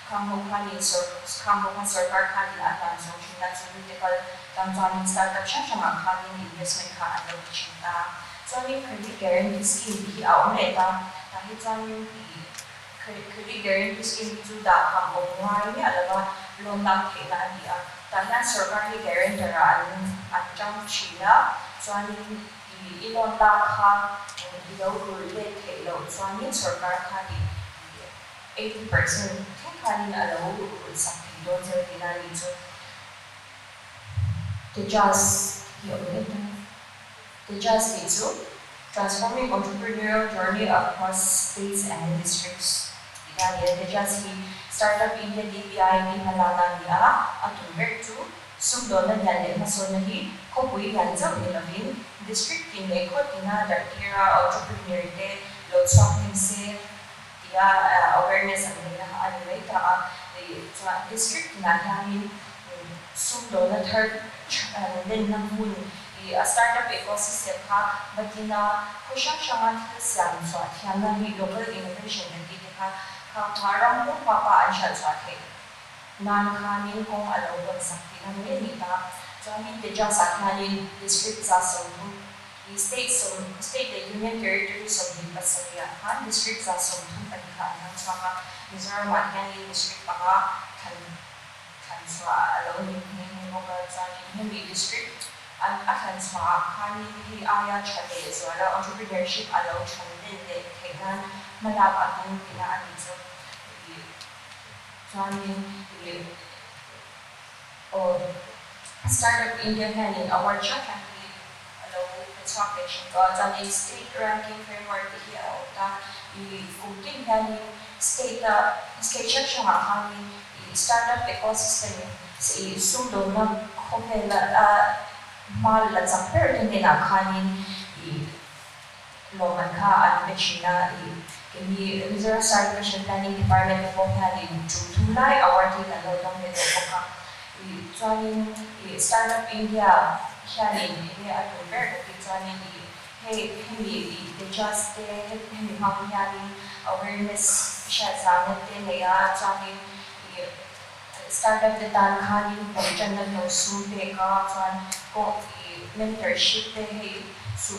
khang ho khanin sor khang ho khan sorkar khanin a hlan zawng thin a, chu mite kal tang chuanin startup hrang hrangah khanin investment kha an lo ti thin ta. Chuanin Credit Guarantee Scheme tih hi a awm leh ta. Tah hi chuanin ih Credit Guarantee Scheme hi chu dah kham awm ngai miah lova loan lak theihna a ni a. Tah hian sorkar hi guarantor ah an an tang thin a, chuanin ih i loan lak kha i lo rulh let theih loh chuanin sorkar khanin ih 80% thleng khanin a lo rulh sak thei dawn che tihna a nih chu. Tejas hi a awm leh ta. Tejas tih chu Transforming Entrepreneurial Journey Across States and Districts tih a ni a. Tejas hi Startup India DPI hi hmalakna a ni a, a tum ber chu sumdawnna lian leh hmasawnna hi khawpui lian chauh ni lovin district tin leh khaw tina darhtira entrepreneur te lo chhuak hnem se tia awareness an neihna a ni mai ta a. Chuan district tinah hianin sumdawnna thar lenna hmun I a startup ecosystem kha vatina khaw hrang hranga thil siam chhuah thiamna hi local innovation kan tih te kha kha kha ram pumpa pa an hralh chhuah theih nan khanin kawng a lo hawn sak tihna mai a ni ta. Chuanin Tejas ah hianin district 130 i state sawm state leh union territory 27 ah khan district 34 kha an hmang chhuak a, Mizoram ah hianin district panga thlan Thlan chhuah a lo ni nghe nghe bawk a, chuanin hemi district an a thlan chhuah ah khanin hei aia tha leh zuala entrepreneurship a lo than len leh theih nan hmalak a tum tihna a nih chu i chuanin i aw Startup India hianin award hrang hrang hi a lo pe chhuak leh thin tawh a, chuanin state ranking framework te hi a awm ta i kum tin hianin state a state hrang hrangah khanin I startup ecosystem i sumdawnna khawvela hma la chak ber te hnenah khanin i lawmman kha an pe thin a. I keini Mizoram Startup Mission Planning Department te pawh hianin tum thum lai award hi kan lo dawng ve tawh bawk a. I chuanin i Startup India hianin enge a tum ber ka tih chuanin i hei hemi i Tejas te hemi hmang hianin awareness hriatzauna te nei a, chuanin i startup te tan khanin pawh tanna tur sum pek a, chuan pawh i mentorship te hei su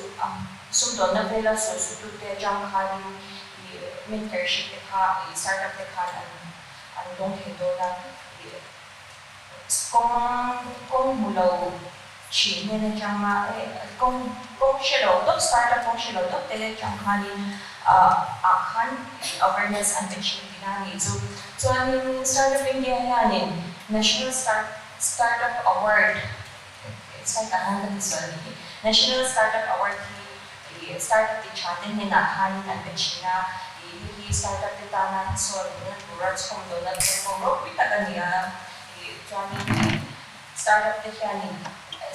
sumdawnna vela su su tu te atang khanin i mentorship te kha i startup te khan an an dawng thei dawn a, i kawng kawng hmu lo Ṭhih hnen aṭanga kawng kawng hre lo tawp startup kawng hre lo tawp te aṭang khanin ah khan awareness an pe ṭhin tihna a nih chu. Chuanin Startup India hianin National Start Startup Award slide ah hian ka ti sual anih hi National Startup Award hi ih startup ti ṭha te hnenah khanin an pe ṭhin a, ih hei hi startup te tana hmasawnna tura chhawmdawlna platform ropui tak a ni a, ih chuanin Startup te hianin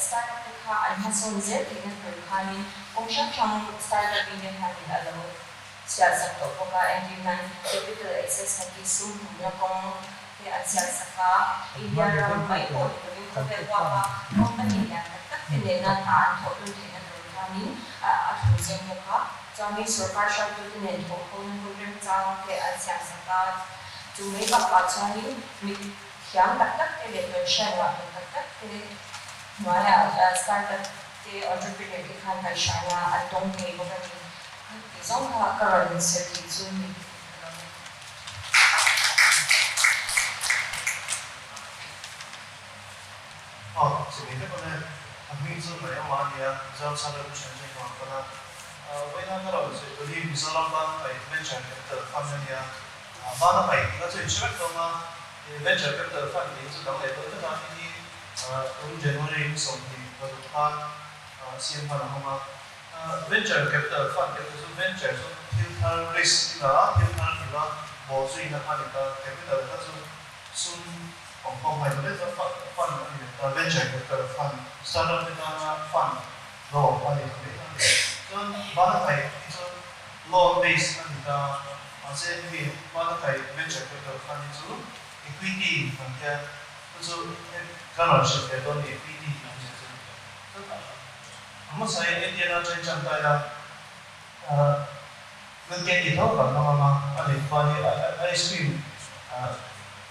startup te kha an hmasawn zel theihna tur khanin kawng hrang hrang startup India hianin a lo sial sak tawh bawk a, entir nan capital access na tih sum hmuhna kawng te an sial sak a, India ram mai pawh ni lovin khawvel huapa company lian tak tak te nena hna an thawh dun theihna tur khanin a thun zawk bawk a, chuanin sorkar hruaitute nen thawhhona hun remchang te an siam sak a, chu mai bakah chuanin mi Thiam tak tak te leh tawnhriat ngah tur tak tak te hnuaiah startup te entrepreneur te khan kaihhruaina an dawng thei bawk a ni. Tih zawng kha ka rawn sawi theih chu ni ka lo ni. Aw, chibai vek awm e. A hming chu mai awm a nia, Mizoram Startup Mission atangin ka rawn kal a. Vawiina ka rawn sawi tur hi Mizoram Ban Pai Venture Capital Fund a nia. Ban a pai tih kha chu in hre vek dawn a, Venture Capital Fund tih hi chu dang leh dawn tlat a, hei hi tun January ni 26 khan siam khan a hawng a. Venture Capital Fund tih chu venture chu thil thar risk i la a, thil thar i la bawhzuina kha a ni ta, capital kha chu sum awmkhawm hai ta vek ta fund a ni leh ta, venture capital fund, startup te tana fund loan a ni ta mai ta a ni. Chuan bana kai hi chu loan base a ni ta, mahse hemi bana kai venture capital fund hi chu equity kan tia, chu chu ka rawn hrilh ve dawn ni equity tih awmzia chu. Chuan a hmasain Indiana chen chan ta ila milk candy tho kan hmang ang a, a nei tupa hi ice cream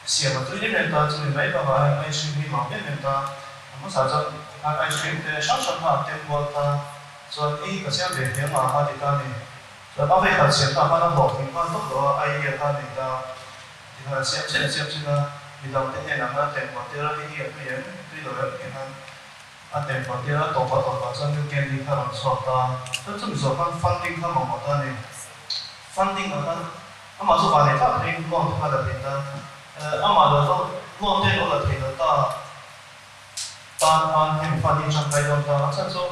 siam a tui em em ta, chumi mai bakah hian ice cream hi nuam em em ta, a hmasa chuan tikhan ice cream te hrang hrang kha an tem kual ta, chuan ei ka siam ve thiam a kha ti ta a ni. Chuan a vei khat siam ta khan a hlawhtling nghal tawp lo a, idea kha a nei ta, tikhan a siam chin a siam chin a, midang te hnenah khan a tem kual tir a, hei hi a tui em, tui lo em tih khan A tempo tir a tawp a tawpah chuan new candy kha rawn chhuak ta. Chuan chumi zawh khan funding kha mamawh ta a ni. Funding ah khan amah chu vanei thlak theiin loan te kha la thei ta. Amah lo chu loan te lo la thei lo ta tan khan hemi fund hi tangkai dawn ta. A chhan chu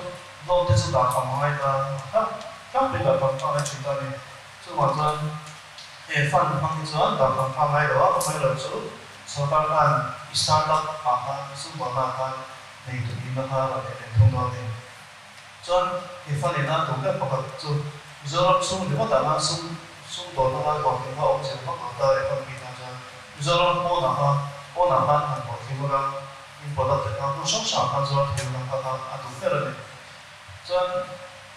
loan te chu dah kham a ngai ta. Tlak tlakpui dah kham kha a ngai thin ta a ni. Chuvang chuan he fund hmang hi chuan dah kham kha a ngai lo a, amaherawhchu chu sorkar khan i startup ah khan sumdawnna ah khan nei tu tihna kha rawn nei ve thung dawn a ni. Chuan he fa nena tum ber pakhat chu Mizoram chhung ringawtah khan sum sumdawnna lai hlawhtling kha awm zir vak lo ta economy tan chuan Mizoram pawnah kha pawnah khan han hlawhtling ula in product te kha hmun hrang hrangah khan zuar thei ula kha kha a duh ber a ni. Chuan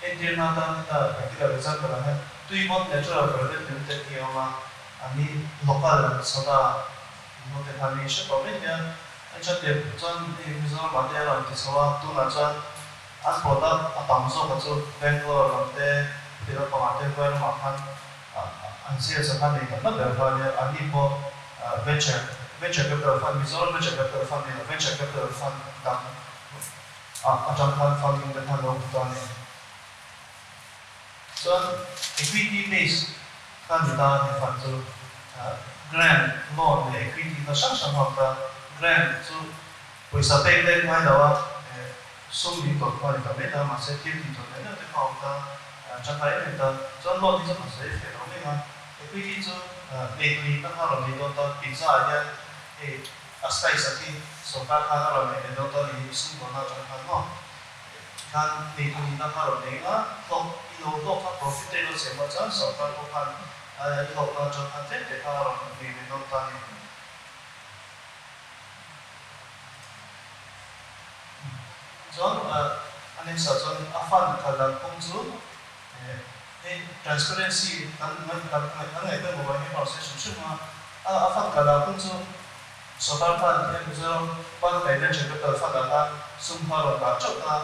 entirna atan heta practical example ah hian Tuivawn Natural Private Limited hi a awm a, an ni local soda in ho te khan mi hre tawh mai nia. An hre tir chuan hei Mizoram ah te a rawn ti chho a, tunah chuan an product a tam zawk a chu Bangalore lam te, khawti lampangah te Goa lamah khan an sales a khan nei tam na ber kha ania, an ni pawh venture venture capital fund Mizoram venture capital fund ni lo venture capital fund dang atang khan funding te khan lo hmu ta a ni. Chuan equity base kha ni ta he fund chu grant, loan leh equity kha hrang hrang a awm ta. Grant chu pawisa pek lek ngai lo a, sum in tawlh kha a ni ta mai ta, mahse thil tih tawlh leh deuh te kha a awm ta, tangkai em em ta. Chuan loan hi chu kan sawi feh lo mai a, equity chu eitu nihna kha a rawn nei dawn ta, pizza ah hian hei a slice a khi sorkar khan a rawn nei ve dawn ta a ni, sum dawnna atang khan maw. Khan neitu nihna kha rawn nei a, hlawk i lo hlawk kha profit te i lo siam a chuan sorkar pawh khan i hlawkna atang khan tlem te kha a rawn nei ve dawn ta a ni. Chuan a next ah chuan a fund kal dan kawng chu hei transparency kan kan ngaih pawimawh vang hian ka rawn sawi hrim hrim a, a fund kal dan kawng chu Sorkar khan hian Mizoram Bank leh Venture Capital Fund ah khan sum kha a rawn dah teuh ta.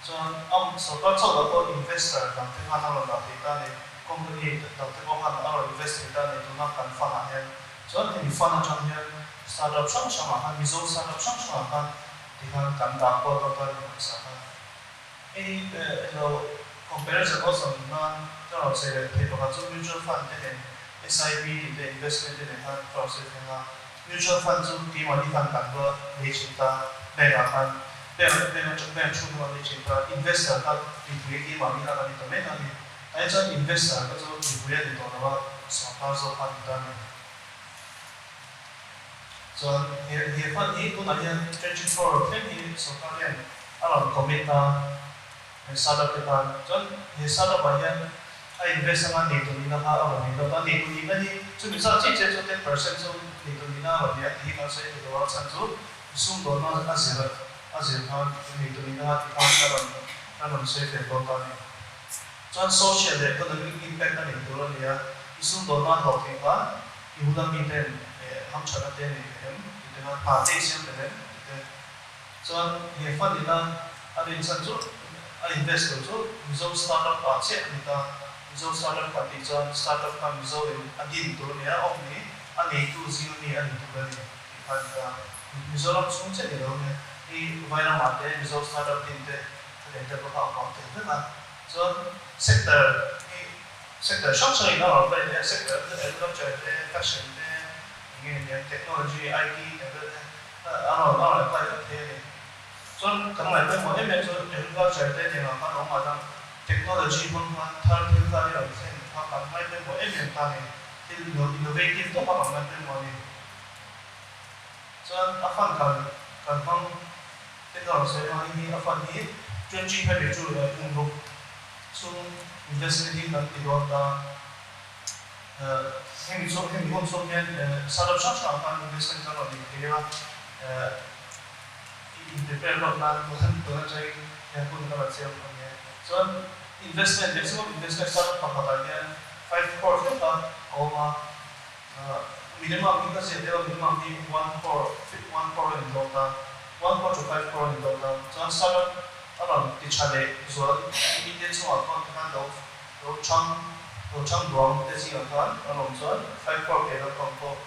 Chuan am sorkar chauh lah pawh investor dang te khan a rawn dah thei ta a ni. Company dang te pawh khan a rawn invest thei ta a ni tuna kan fund ah hian. Chuan hemi fund atang hian startup hrang hrang ah khan Mizo startup hrang hrang ah khan tikhan kan dah kual dawn ta a ni pawisa kha. Hei ilo comparison awlsam nan ka rawn sawi leh thei pakhat chu mutual fund te nen SIP tih te investment te nen khan ka rawn sawi thleng a. Mutual fund chu keimahni khan kan va lei thin ta, bank ah khan bank bank atang bank chhung khan lei thin ta, investor kha mipui keimahni kha kan ni ta mai ta a ni. Aia chuan investor kha chu mipui a ni tawh lo a, sorkar zawk kha a ni ta a ni. Chuan he he fund hi tunah hian 24 thleng hi sorkar hian a rawn commit a he startup te tan. Chuan he startup ah hian a invest anga neitu nihna kha a rawn nei dawt a, neitu nihna hi chumi zat chiah chiah chu 10% chu neitu nihna a rawn nei a tih hi kan sawi thei lo a, chhan chu sumdawnna a zir a zir khan neitu nihna a tih khan a rawn a rawn sawi fel dawn ta a ni. Chuan social leh economic impact a nei tur a ni a, i sumdawnna hlawhtling khan i huna miten hamthatna te nei ve em tih te kha hna te i siam tel em tih te. Chuan he fund ina a rinchhan chu a invest tur chu Mizo startup ah chiah a ni ta. Mizo startup kan tih chuan startup kha Mizo in a din tur a ni a, awm ni a neitu zing ami a ni tur a ni tih kha a ni ta. Mizoram chhung chiah ni lo nia. hi Vairamah te Mizo startup team te khatiang te pawh kha a huam thei vek a. Chuan sector hi sector hrang hrangin a rawn play thei a, sector agriculture te, fashion te, eng nge nia technology, IT te vel te a rawn a rawn apply vek thei a ni. Chuan kan ngaih pawimawh em em chu agriculture te tiang ah khan awm ah chuan technology hmang khan thar thil kha i rawn thlen kha kan ngai pawimawh em em ta a ni. Thil innovative tawk a kan ngai pawimawh a ni. Chuan a fund kan kan hmang te ka rawn sawi hmang hi a fund hi 2022 leh kum ruk chung investment hi kan ti dawn ta. Hemi chu hemi hun chhung hian startup hrang hrangah khan investment kan rawn nei thei a, in prepare lawk nan tun tun atangin hian hun kan rawn siam a ni e. Chuan investment maximum investment startup pakhatah hian 5 crore thleng kha a awm a. Minimum hi ka ziah deuh a, minimum hi 1 crore, 1 crore a ni dawn ta, 1 crore to 5 crore a ni dawn ta. Chuan startup a rawn ti tha leh zual India chungah pawh tikhan lo lo chang lo chang duang te zingah khan an awm chuan 5 crore pe lampang pawh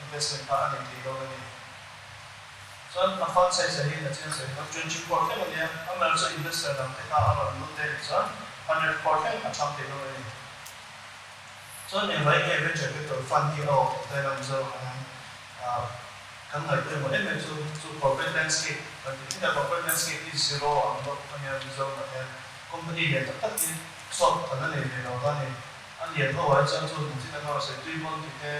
investment kha a nei thei dawn a ni. Chuan a fund size ah hian a chiang sawi kha 20 crore thleng a nia, amaherawhchu chu investor dang te kha a rawn lut te nih chuan 100 crore thleng a chang thei dawn a ni. Chuan engvai nge venture capital fund hi a awm tih lam Mizoram ah hian kan ngaih pawimawh em em chu chu corporate landscape kan tih India corporate landscape hi zero ang deuh a nia Mizoram ah hian company lian tak tak hi chhuak kan la nei ve lo ta a ni. A lian ho ah hi chuan chu hnungchhin atanga sawi tui pawn tih te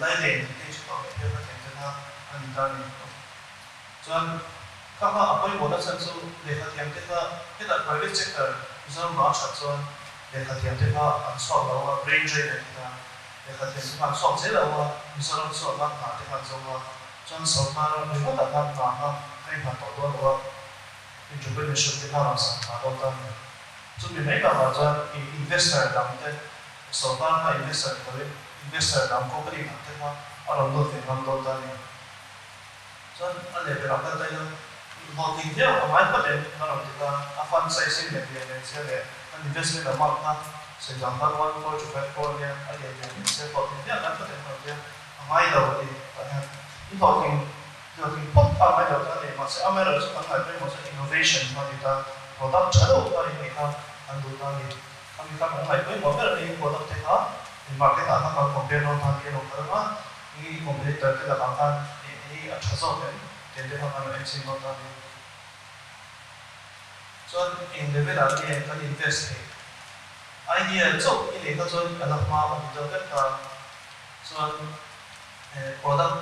lai len tih te hi tha tawk leh phian a thlen te kha a ni ta a ni. Chuan kha kha a pawimawhna chhan chu lehkha thiam te kha hetah private sector Mizoram ah a that chuan lehkha thiam te kha an chhuak lo a, brain drain an ti ta. Lehkha thiam te kha an chhuak zel lo a, Mizoram chhuak khan hna te kha an zawng a, chuan sorkar ringawtah khan hna kha a innghat tawh dawn lo a, entrepreneurship te kha rawn san phah dawn ta a ni. Chumi mai bakah chuan investor dang te, sorkar kha investor ni lovin investor dang company dang te kha a rawn lut ve ngam dawn ta a ni. Chuan a level ah kal ta ila hlawhtling viau a ngai phawt em a rawn ti ta. A fund size in leh lian leh sia leh an investment amount kha sawi dang khan 1 crore to 5 crore nia a lian lian leh sia hlawhtling viau a ngai phawt em a rawn ti a, a ngai lo a ti tah hian in hlawhtling hlawhtling phawt kha a ngai lo ta a ni. Mahse amaherawhchu chu kan ngaih pawimawh chuan innovation kha a ni ta, product tha deuh kha in nei kha an duh ta a ni. Khami kha kan ngaih pawimawh ber a ni, product te kha in market ah kha kan compare dawn ta a ni a lo kal ang a. I competitor te lakah khan i a tha zawk em tih te kha kan rawn en chhin dawn ta a ni. Chuan eng level ah nge kan invest theih? Idea chauh i neih kha chuan a la hma a ni deuh vek ta. Chuan product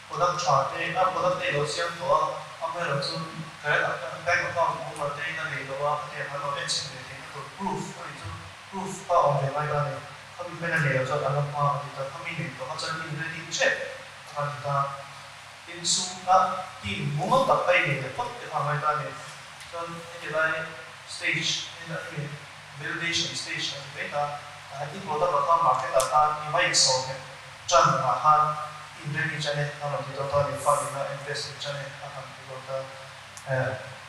product tha te a product te i lo siam tawh a, amaherawhchu current bank account mumal te in a nei lo a, khatiang an lo en chhin ve theihna tur proof a nih chu proof kha a awm ve ngai ta a ni. Khami hmel a nei loh chuan a la hma a ti ta, khami nei tawh kha chuan in ready ṭep a ti ta. Tin sum a team mumal tak kha i nei leh phawt te kha a ngai ta a ni. Chuan heti lai stage hemi validation stage a ti mai ta, i product ah khan market ah khan i va insawn nghet ṭan ah khan in ready ṭan e a rawn ti dawn ta a ni, fund in a invest in ṭan e a han ti dawn ta.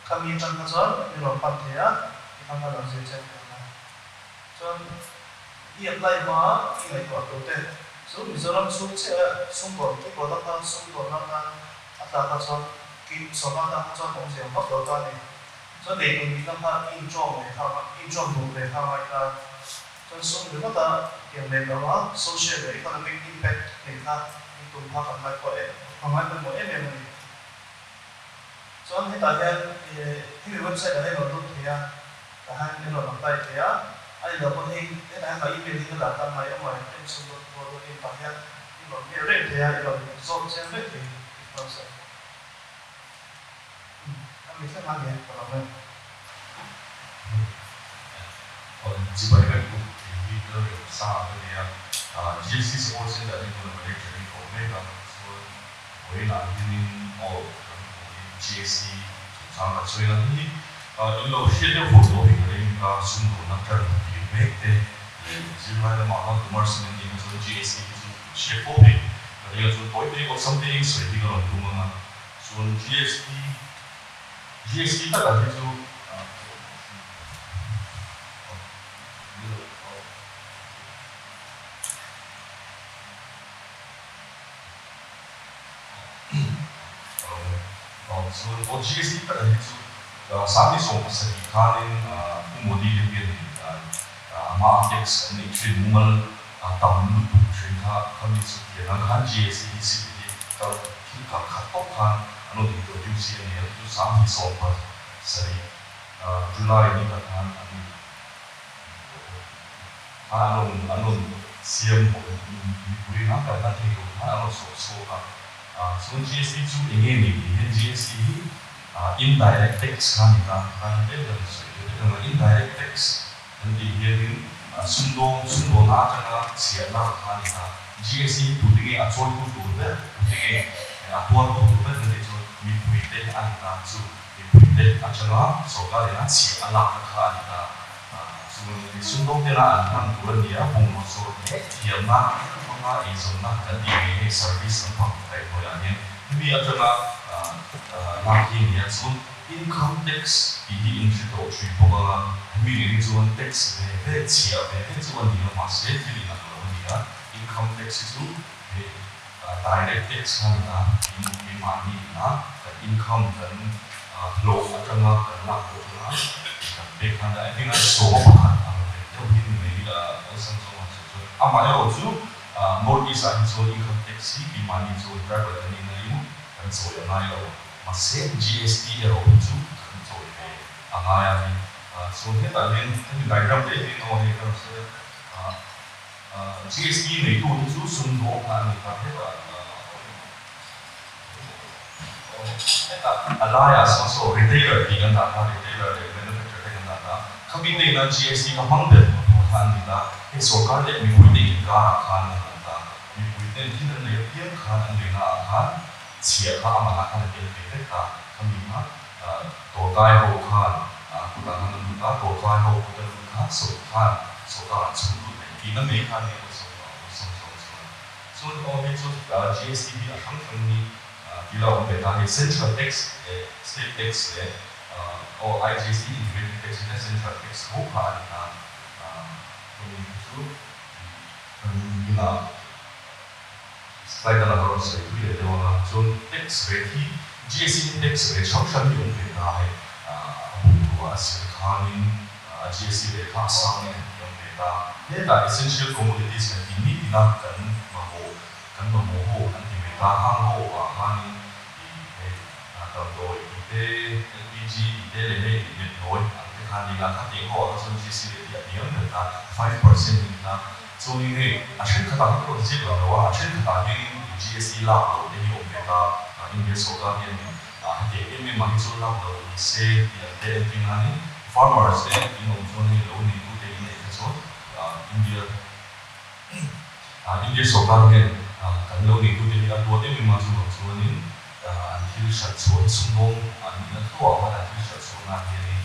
Khami aṭang kha chuan min rawn pan thei a, tikhan ka lo zir chiang thei ang a. Chuan i apply hma i ngaihtuah tur te chu Mizoram chhung chiah a sumdawn i product a sumdawn atan a tlak a chuan ki sawrkar tan kha chuan awmzia awm vak lo ta a ni. Chuan neitu nihna kha i inṭawm ve kha i inṭawm duh ve kha ngai ta. Chuan sum ringawt a tiang lem lo a social leh economic impact neih kha i tum kha kan ngai pawh em kan ngai pawimawh em em a ni. Chuan hetah hian hemi website ah hian rawn lut thei a. Tah hian in rawn apply thei a, a ni lo pawn hei hetah hian ka email hi ka dah tan mai awm a, en chhun dawt pawh dawt in tah hian in rawn mail reng thei a, i rawn zawt chiang vek thei tih ka rawn sawi. Umm ka mi thleng a nia ka lo en. Chibai vek u, kei hi Lalrem Sa ka ni a, GST Support Center hi tuna manager in ka awm mek a, chuan vawiinah hianin aw kan hmuhin GST chungchang kan sawi ang hi in lo hriat deuh fo tawh hi ka ring a, sumdawnna term tir mek te leh zirlai lamah khan commerce in an tih kha chuan GST hi chu hriat fo thei ka ring a, chuan tawi te awlsam te eng sawi hi ka rawn tum ang a, chuan GST GST takah hi chu Chuan aw GST tak hi chu 2017 khanin Pu Modi te hian ama a tax an neih thin mumal tam lutuk thin kha khami chu tiang ang khan GST hi city hi kal thil kal khat tawp khan an rawn introduce hi a ni a, chu 2017 July ni khat khan an khan an rawn an rawn siam mipui khan kan hman thei lo khan an rawn sawh chhuak a. Chuan GST chu eng nge ni tih hian GST hi indirect tax kha a ni ta, kha hi tlem kan sawi deuh vek ang a, indirect tax kan tih hianin sumdawng sumdawnna atanga chhiah lak kha a ni ta. GST hi tute nge a chawitu tur ber, tute nge a tuartu tur ber kan tih chuan mipuite a ni ta, chu mipuite atanga sorkar ina chhiah a lakna kha a ni ta. Chuan sumdawng tena an hman tur a ni a, bungraw zawrh leh thiamna hmanga eizawnna kan tih ngei hei service an hmang kaih hnuaiah hian hemi atanga lak hi a ni a. Chuan income tax tih hi in hre tawh thin bawk anga, hemi nen hi chuan tax ve ve, chhiah ve ve chu a ni a, mahse thil inang lo a ni a. Income tax hi chu hei direct tax kha a ni ta, keimahni ina kan income kan hlawh atanga kan lak hlawh atanga kan pek khan a entir a sawma pakhat ang reng deuh hi ni mai a awlsam zawng ang chu chuan amaherawh chu North East ah hi chuan income tax hi keimahni chuan driver kan nih naiin kan chawi a ngai lo mahse GST erawh hi chu kan chawi ve a ngai a ni chuan hetah hian hemi diagram te hian aw hei ka rawn sawi a GST neitu te chu sumdawng kha a ni ta hetah. A laiah sawn saw retailer tih kan dah kha, retailer leh manufacturer te kan dah ta. Khami te ina GST kha hmang ber tur kha an ni ta. Hei sorkar leh mipuite inkarah khan an awm ta. Mipuiten thil an lei apiang khan an leina ah khan chhiah kha a manah khan a tel ve vek ta. Khami kha tawlkai ho khan kutah khan an lut a, tawlkai ho kut a lut khan khan sorkar an chhung lut leh tihna mai kha nia awlsam zawng chuan. Chuan aw hei chu GST hi a hrang hrang hi ti lo awm ve ta hei Central Tax leh State Tax leh aw IGST Integrated Tax hi Central Tax tho kha a ni ta chumi kha chu kan inah slide a lang rawn sawi thui leh deuh ang a chuan tax rate hi GST hi tax rate hrang hrang hi awm ve ta hei a bungrua a zir khanin GST rate kha a sang in a hniam ve ta. Hetah essential commodities kan tih ni tina kan mamawh kan mamawh ho an ti ve ta. Hang ho ah khanin ih hei damdawi tih te, LPG tih te leh hei net nawi ang te khan ni la kha tiang ho ah kha chuan GST rate hi a hniam ber ta, 5% in ta. Chuanin hei a thenkhatah hian rawn ziak lang lo a, a thenkhatah hianin GST lak loh te hi awm ve ta. India sawrkar hianin hetiang em em ah hi chuan lak loh ni se tih ang te entir nanin Farmers te in awm chuan hei lo neitu te in neih kha chuan India India sawrkar hian kan lo neitu te hi a duat em em a, chuvang chuanin an thil hrat chhuah hi sumdawng an nihna tho ah khan an thil hrat chhuahna ah hianin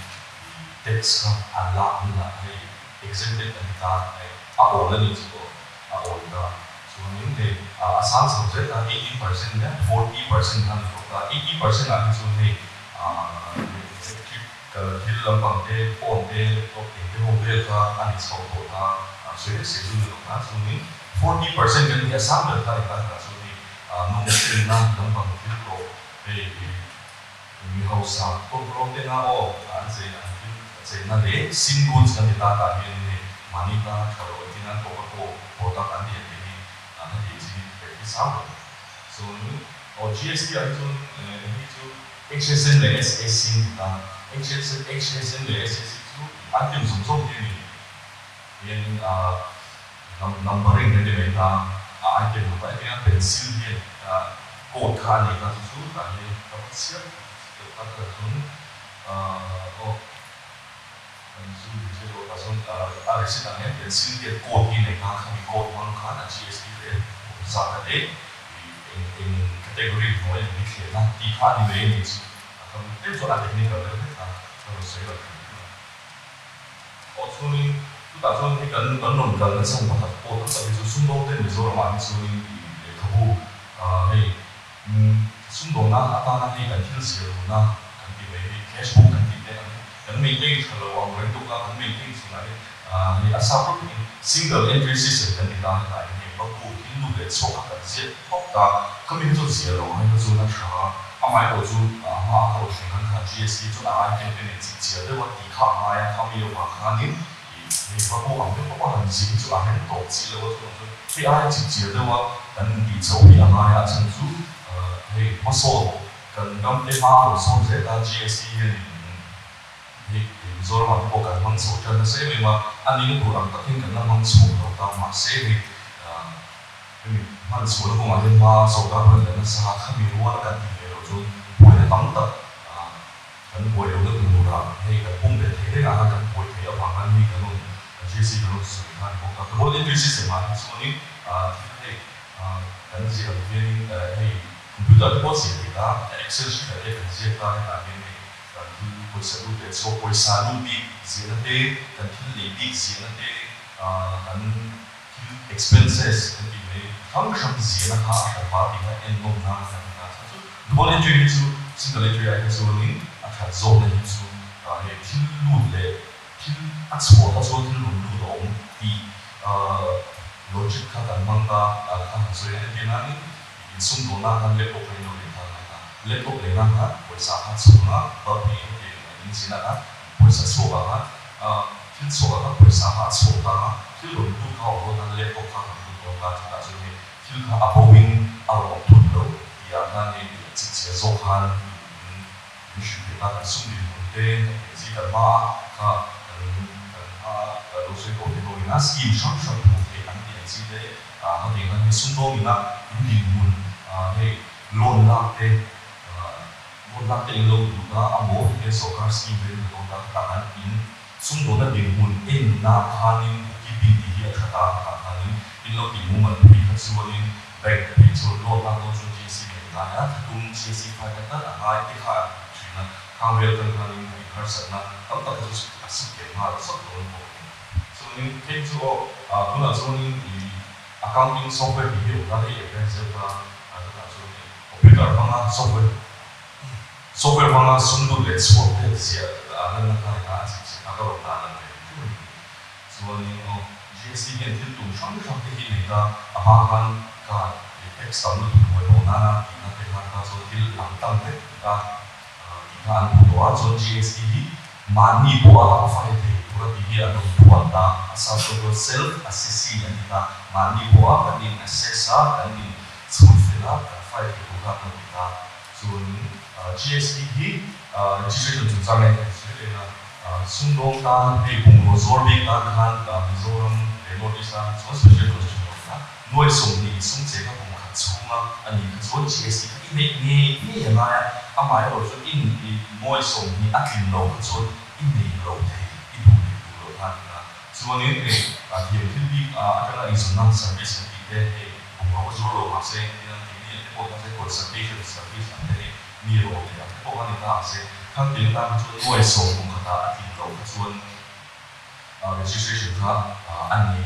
tax kha an lak hunah hei exempted an ti ta a awl a nih chu aw a awl ta chuanin hei a sang chho zel ta 18% leh 40% kha a ni tawh ta 80% ah hi chuan hei electric Kal thil lampang te, phone te, laptop eng te ho vel kha a ni chho tawh ta a sawi vek sawi chu ni lo ta chuanin 40% kan hi a sang ber kha a ni ta hetah chuan hei nawm chenna lampang thil tawh hei mi hausa tawk rawng te na aw an chei an thil chenna leh sin goods kan ti ta tah hianin hei mahni tana tha lo engtin an tobacco product an ti ang te hi heti chi rate hi sang ber chuanin aw GST ah hi chuan hei chu HSN leh SAC an ti ta. HSN HSN leh SAC chu item zawng zawng hi a ni. Hianin numbering kan ti mai ta. A item number entir nan pencil hian code kha a nei ta chu chu tah hian ka va chhiar deuh ta kha chuan aw kan zoom thei lo ta chuan a receipt ah hian pencil hian code hi a nei ta khami code hmang khan a GST rate zat a leh Eng eng category hnuai an ni thlian a tih kha a ni mai a ni chu. A tam deuh chuan a technical deuh hlek a, ka rawn sawi lo thei tih a. Aw chuanin chutah chuan hei kan kan rawn kalna chhan pakhat pawh tam tak hi chu sumdawng ten Mizoram ah hi chuanin ih lehkhabu hei sumdawnna atana hei kan thil zir runa kan ti mai hei cash book kan tih te ang hi kan maintain tha lo ang reng tuk a, kan maintain chhunah hian hei a sap rawk takin single entry system kan ti ta hetah hian hei. lehkhabu thil lut leh chhuak kha kan ziak tawp ta. Khami kha chu zia lo ang kha chuan a tha a, amaherawh chu a hma a ka rawn thleng khan kha GST chuan a ai ken te nen chip chiah deuh a tih kha a ngai a, khami avang khanin ih lehkhabu ang deuh pawh a han zin chu a rem tawp chi lo a, chuvang chuan hei aia chip chiah deuh a kan intih chho hi a ngai a, a chhan chu hei hmasawn kan ram te hma a rawn sawn zel a, GST hianin Hei Mizoramah te pawh kan hmang chho tan nasa em em a, a nihna tur ang takin kan la hmang chhuak lo ta, mahse hei hemi hman chhuahna kawngah hian hma sawrkar pawhin kan nasa a, khami ruala kan tih ve loh chuan buaina tam tak kan buai lohna turah hei kan pumpe thei rengah khan kan buai thei avang khan hei kan rawn GC kan rawn sawi kha a ni bawk a. Double entry system ah hi chuanin thil hei kan ziah ang hianin hei computer te pawh ziah theih a, excel sheet ah te kan ziak ta hetah hian hei Kan thil pawisa lut leh chhuak pawisa lut bik ziahna te, kan thil lei bik ziahna te, kan thil expenses kan tih mai hrang hrang ziahna kha a hran pah tih kha en nawm nan kan ti ta. Chhan chu double entry hi chu single entry ai kha chuanin a that zawkna hi chu hei thil lut leh thil a chhuah kha chuan thil rawn lut a awm tih logic kha kan hmang ta kha han sawi a. Entir nanin Insumdawnna khan laptop kha in lo lei thar ngai ta. Laptop lei nan khan pawisa kha chhung a, bulb hi heti in zin ah khan pawisa chhuak ah khan thil chhuak ah khan pawisa kha a chhuak ta a, thil rawn lut kha a awm dawn a, laptop kha a rawn lut dawn ta, chutah chuan hei thil kha a bo in a rawn awm thut lo tih ah khan hei chipchiar zawk khan in in hrilh theih ta, kan sum dinhmun te kan engzi kan hma a kha kan kan hma a lo sawi tawh te ho in a scheme hrang hrang hmuh theih an tih ang chi te Hetiang hian hei sumdawng ina in dinhmun hei loan lak te loan lak te in lo duh ta a maw hetiang sawrkar scheme te in lo ta tah khan in sumdawnna dinhmun en na khanin bookkeeping tih hi a tha ta tah khanin in lo tih mumal phei kha chuanin bank te phei chuan loan lak dawn chuan GST nei ngai a thatum GST file kha tal a ngai te kha an tih thin a khang vel tan khanin in harsatna tam tak kha chu a sut leh nghal sawt dawn bawk a ni. Chuanin phei chu aw, tunah chuanin i accounting software tih hi awm ta hei advance deuh ta, tunah chuanin computer hmanga software software hmanga sum lut leh chhuak te ziah lanna kha ina a chip chip a ka rawn dah lang ve chu a ni. Chuanin aw GST hian thil tum hrang hrang te hi nei ta, a hma khan ka tax tam lutuk hmuai tawh nana tihna te khan ta chuan thil lang tlang vek ta tih kha an hmu tawh a, chuan GST hi Mahni pawha a fai thei tur a tih hi an rawn buat a, a sa sawi dawn self assessing an ti ta, mahni pawha kan in assess a, kan in chhut fel a, kan fai thei tur kha an rawn ti ta. Chuanin GST hi registration chungchang en kan sawi leh a, sumdawng tan hei bungraw zuar bik tan khan Mizoram leh North East tan chuan special concession a awm a, nuai 20 sum che kha kum khat chhunga a nih kha chuan GST kha i neih ngei ngei a ngai a, amaherawh chu i nuai 20 a tlin lo kha chuan i nei lo thei, i duh leh duh loh kha a ni a. Chuanin hei thiam thil bik atanga inzawmna service an tih te hei bungraw zuar lo mahse engtin an tih ni ang te pawh kha se consultation service ang te hei mi rawh leh ang te pawh kha ni ta ang se, khang tiang tan kha chuan nuai 10 kum khatah a tlin loh kha chuan Registration kha a nei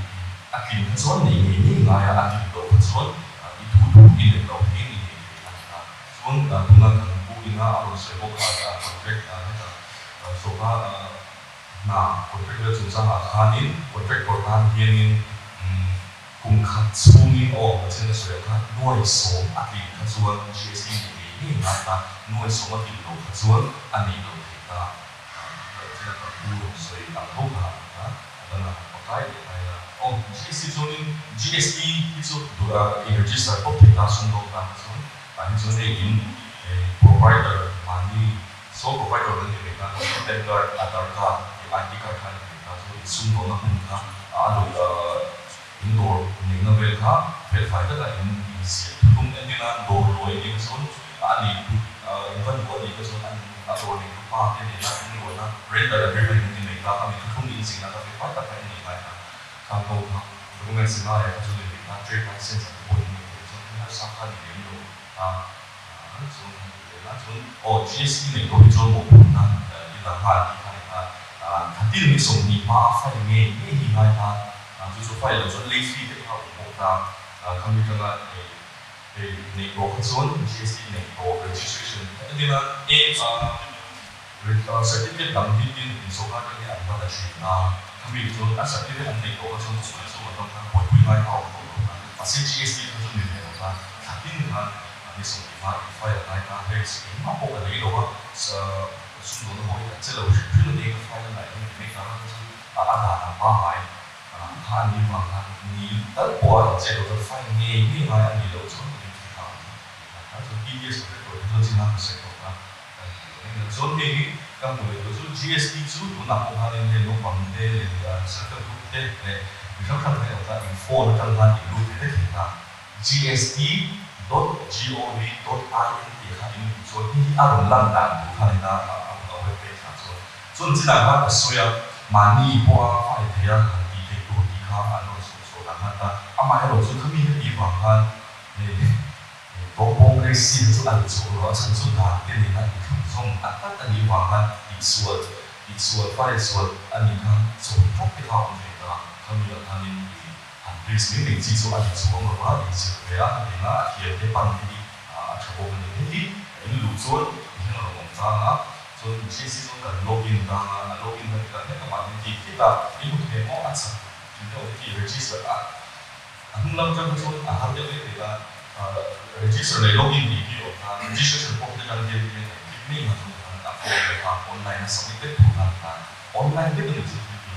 a tlin kha chuan nei ngei ngei ngai a, a tlin loh kha chuan i thu thu i nei loh theiin i nei thei a ni a. Chuan tuna kan pu ina a rawn sawi bawk kha contract heta sawrkar hna contract vel chungchangah khanin contractor tan hianin kum khat chhungin aw Pathian a sawi ang kha nuai 10 a tlin kha chuan GST nei ngei ngei ngai ta, nuai 10 a tlin loh kha chuan a nei lo thei ta. GST hi chu i register pawp thei ta sum dawn tan chuan tah hi chuan hei in proprietor mahni sole proprietor an ni mai ta chuan PAN card, Aadhaar card leh ID card kha a ni mai ta chuan in sum dawnna hmun kha a lo in dawr neihna vel kha felfai taka in inziah thuthlung entir nan dawr luai nih kha chuan a nei tu in van luah nih kha chuan a a dawr nei tu pa te nena in luahna rental agreement in ti nei ta kha mi thuthlung inziahna kha felfai tak kha in nei ngai ta khang ho kha documents ngaia kha chuan in nei ta trade license ang te pawh in nei thei chuan thil harsa kha ni lem lo a chuan han ti leh la chuan aw GST nei tawh hi chuan mawhphurhna i la nghal tih kha ni ta khatin ni 20 hma a file ngei ngei hi ngai ta. Chu chu file loh chuan lei fee te kha a awm bawk ta. Khami atanga hei neih tawh kha chuan GST neih tawh registration entir nan a certificate dang hi tin insawrkar atang hian an va la thin a. Khami chuan a certificate an neih tawh kha chuan kum khat chhung atang khan buaipui ngai kha a awm tawh lo ta. Mahse GST kha chu ni ve lo ta, thla tin khan ni sawmhnih hma in file a ngai ta, hei engmah pawh ka lei lo a, sumdawnna pawh hi kan che lo hrim hrim a ni, ka file a ngaih hi ni mai ta, kha chu a dan ang pangngai kha a ni vang khan ni tal pawh a inche lo chuan file ngei ngei ngai a nih loh chuan ka ti kha a ni tih kha chuan TDS ka hre tawh hi chuan chin a ka sawi tawh kha. Chuan hei hi ka hmuh leh tur chu GST chu tunah pawh khanin hei naupang te leh self help group te leh mi hrang hrang te erawh kha in phone atang khan in lut thei vek thei ta. GST dot gov dot in tih kha in luh chuan hei hi a rawn lan dan tur kha a ni ta a web page ah chuan. Chuan chinah khan ka sawi a, mahni pawha file thei a han tih theih tur tih kha an rawn sawi chhuah dan khan ta. Amaherawhchu khami heti vang khan hei Tawngpawng Gracie te chu a ni chhuak lo, a chhan chu dan te nena inthlun zawm a tlat a nih vang khan tihsual, tihsual, file sual a nih khan chawi tawp te kha a awm thei ta. Khami ah khanin i han risk mai mai chi chu a ni chuang lo a, inzir ve a, hetianga a thiam te pan te hi a tha bawk a ni. Hei hi in luh chuan i hian a rawn awm tlang a, chuan GC chuan kan login tang a, a login kan ti ta hlek a, mahni tih tih a, in hmu thei maw a chak tih deuh te hi register a. A hnung lam atang kha chuan a har deuh hle thei a, register leh login tih hi a awm ta, registration form te kan hian hian kan click mai ang a chuan khan a form te kha online a submit vek tur kha a ni ta, online vek a ni chu thil hi.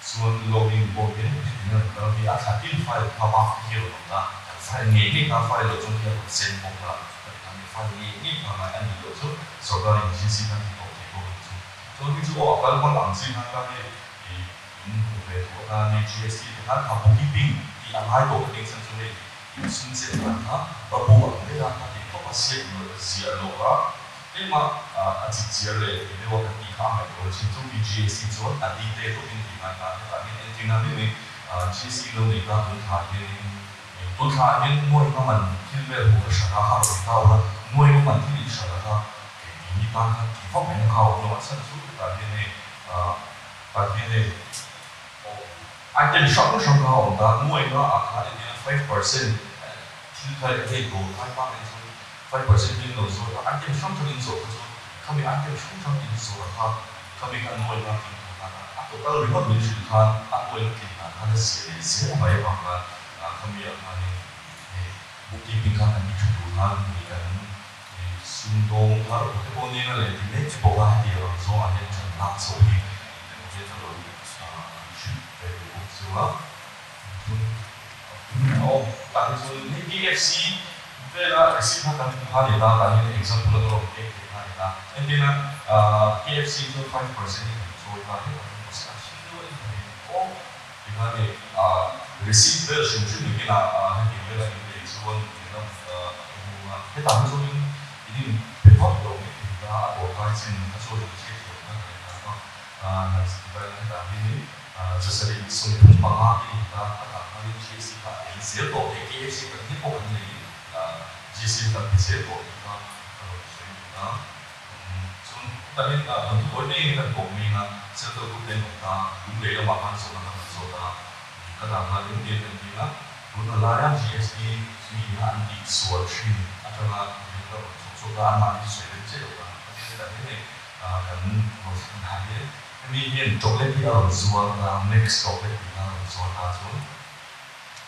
Chuan login pawh hian hetiang a rawn kal hi a thla tin file kha bak te hi a rawn awm ta, kan file ngei ngei kha file loh chuan hi a rawn send bawk a, ka ti khan file ngei ngei kha ngai a nih loh chu sorkar in GC khan ti tawp thei bawk a ni chu. Chuan hei chu aw a kal hmang ang chi khan ka hei i In hmuh ve duh atan hei GST te khan kha bookkeeping tih a ngai tawh ka tih chhan chu hei in sum chet dan kha ba bu ang vel a kha tih tawp a siak ziah loh a tlema a chip chiar leh ti deuh a kan tih kha a ngaih tur a chin chu mi GST chuan a detail tawkin tih ngai ta hetah hian entirna mai mai GST lo nei ta tun thla hianin tun thla ah hian nuai nga man thil vel hmuh ka hran a kha rawn ta ula nuai nga man thil in hran a kha kei ni tan khan tih vak mai na kha a awm lo a chhan chu hetah hian hei Pathian hei item hrang hrang kha a awm ta, nuai nga ah khan entir na 5% thil kha hei dawr khai pa nen chuan 5% hi an lo zawt a, item hrang hrang in zawh kha chuan khami item hrang hrang in zawh a kha khami kha nuai nga tling tur khan a total ringawt min hrilh khan a nuai nga tlin dan khan a zia leh zel mai avang khan khami ah khanin hei bookkeeping kha kan ti tha tur khan hei kan Sumdawng thar te pawh nia leh ti mek che bawk a, hetiang ang zawngah hian ṭhan lak chho hi eng hian ka lo hrilh ve duh bawk chu a. Aw, tah hi chuan hei KFC vela receipt kha kan hmu kha a ni ta, tah hian example a ka rawn pek thei kha a ni ta. Entirna KFC chu 5% in kan chawi ta hetah hian mahse a thil deuh a inhmu thei aw tikhan hei receipt vel hrim hrim nakinah hetiang vela in lei chuan Hetah hi chuanin in in pe vak lo mai thei ta, a dawrkai chin kha chu han hriat thiam kha ka nei ta a, han zirlai na hetah hianin Jasarih 35 hi a ni ta, khatah khanin GSC kha a ei zel tawh thei, KFC kan hi pawh kan nei GSC kan pe zel tawh tih kha ka rawn sawi duh ta. Chuan hetah hian kan thu tawi mai kan kawm mai anga Central Group te an awm ta, Lunglei lamah khan zawhna kha kan zawt a, khatah khan engtin kan ti anga, Tuna laia GST mi ina an tih sual thin atanga thil ka rawn chhawk chhuak a, anmahni chu sawi rem chiah lo ta. Ka tin hetah hian hei kan rawn thlen thai hian hemi hian chocolate hi a rawn zuar ta, Max chocolate tih kha a rawn zuar ta chuan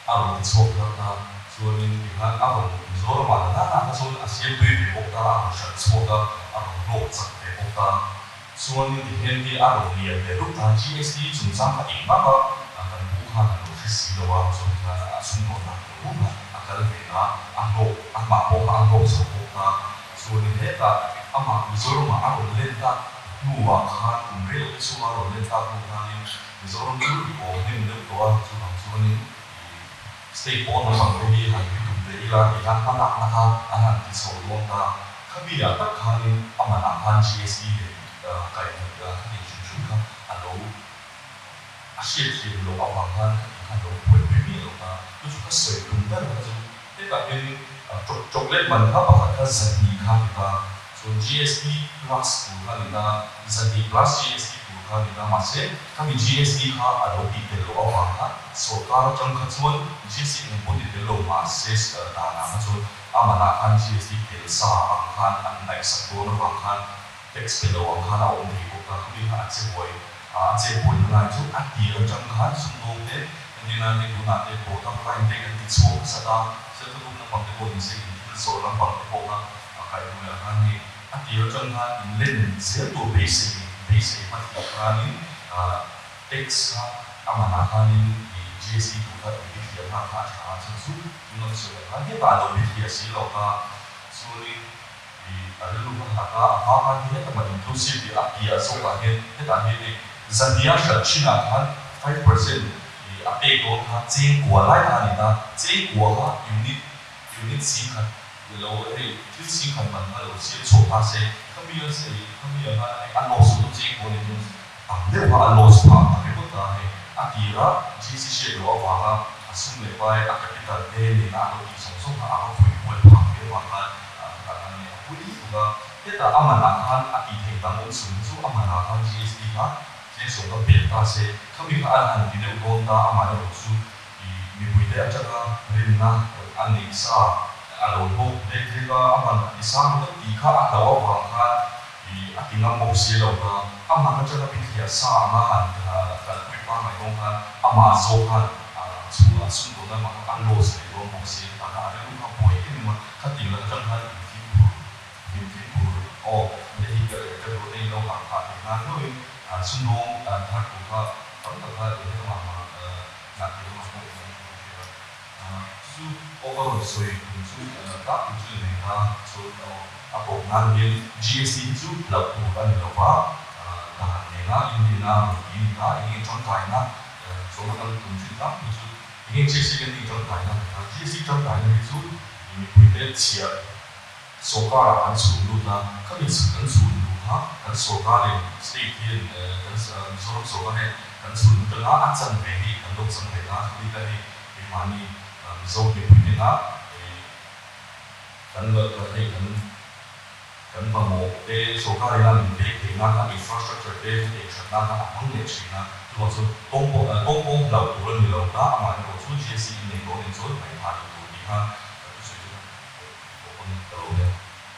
a rawn ti chhuak thar ta chuanin tikhan a rawn Mizoramah la nana kha chuan a siam tui ve bawk ta, a rawn hralh chhuak a, a rawn hlawk chak ve bawk ta. Chuanin tihian hi a rawn lian ve rup ta, GST chungchang kha engmah kha kan pu khan a lo hre si lo a, chuan tikhan a chhungkaw hna tur rum a a kal ve na, a hlawk, amah pawh kha a hlawk chho bawk ta. Chuanin hetah amah Mizoramah a rawn len tak hnuah khan kum rei lote chhunga a rawn len tak hnu khanin Mizoram chu i awm hnem deuh tawh a, chuvang chuanin i state pawn lampang te hi han bitum ve ila tih khan hmalakna kha an han ti chho dawn ta. Khami ah tak khanin a man ah khan GST leh kaihhnawih kha tih hrim hrim kha a lo a hriat thiam loh avang khan kha tih kha a lo buaipui miah lo ta. Chu chu ka sawi tum ber kha chu hetah hianin chocolate man kha pakhat kha zahnih kha a ni ta. Chuan GST plus tur kha a ni ta, zahnih plus GST tur kha a ni ta. Mahse khami GST kha a lo tih tel loh avang khan sorkar atang kha chuan GST eng pawh ti tel lo mahse danah kha chuan A manah khan GST tel sa ang khan an ngaihsak dawn avang khan tax pe lo ang khan a awm thei bawk a, khami kha a che buai a, a che buaina lai chu a tir atang khan sumdawng te Entirnan hei tunah te product line te kan ti chhuak nasa ta, self help group lampang te pawh nise in thil zawrh lampang te pawh kha a kaihhnuaiah khan hei a tir atang khan in len zel tur beisei beisei hmathih khanin tax kha a manah khanin i GST tur kha in bithliah nghal kha a tha a, chhan chu tuna ka sawi ang khan hetah a lo bithliah si lo ta chuanin i a rilru kha hak a, a hma khan hi heta mah inclusive tih a piah zawkah hian hetah hian hei zahnia hralh thinah khan 5% i a pek dawn kha cheng kua lai kha a ni ta, cheng kua kha unit unit singkhat i lo hei thil singkhat man kha lo siam chhuak ta se khami a hei khami ang khan hei a loss chu cheng kua ni dawn tam deuh kha a loss phah ta ringawt ta hei a tira GC hriat loh avanga a sum leh pai a capital te nena a lo tih zawng zawng kha a va khawih buai phah ve avang khan hetah khan nge a pui tuk a, hetah a manah khan a tih theih dang awm chhun chu a manah khan GST kha tleng sawm kha pel ta se, khami kha a han ti deuh dawn ta amaherawh chu i mipuite atanga rinna a neih sa a lo hlawk lek lek a, a man a ti sang ringawt tih kha a hlauh avang khan i a ti ngam bawk si lo ta, a man atanga bithliah sa anga han kalpui pangngai dawn khan amah zawk khan chu a sumdawnna mah kha a loss leh dawn bawk si a, hetah khan a rilru kha buai em em a, khatiang laka tang khan infimkhur infimkhur aw hei hi ka ka duh nei lo hah phah theih nan hlauhin sumdawng thar tur kha tam tak kha eng lamah mah ngah thei lamah pawh in an hria a, chu chu aw ka rawn sawi tum chu tak tum chu ni mai ta chuan aw a tawp nan hian GST hi chu hlauh tur a ni lo va, dan nena inrinna rawn ti a ni ta, eng nge tangkaina zawhna kan tum thin tlangpui chu eng nge GST kan tih tangkaina GST tangkaina hi chu mipuite chhiah Sawrkarah kan chhun lut a, khami kan chhun luh kha kan sawrkarin state hian kan Mizoram sawrkar hian kan chhun lut anga a chan ve hi kan lo chang ve ta, khami kha hei keimahni Mizo mipui nena kan hei kan kan mamawh te sawrkarin a min pek theihna kha infrastructure te hei thatna kha a hmang leh thin a, chuvang chuan tawng pawh tawng pawng hlauh tur a ni lo ta, amaherawhchu GST innei tawh nen chuan ngaihthah loh tur tih kha.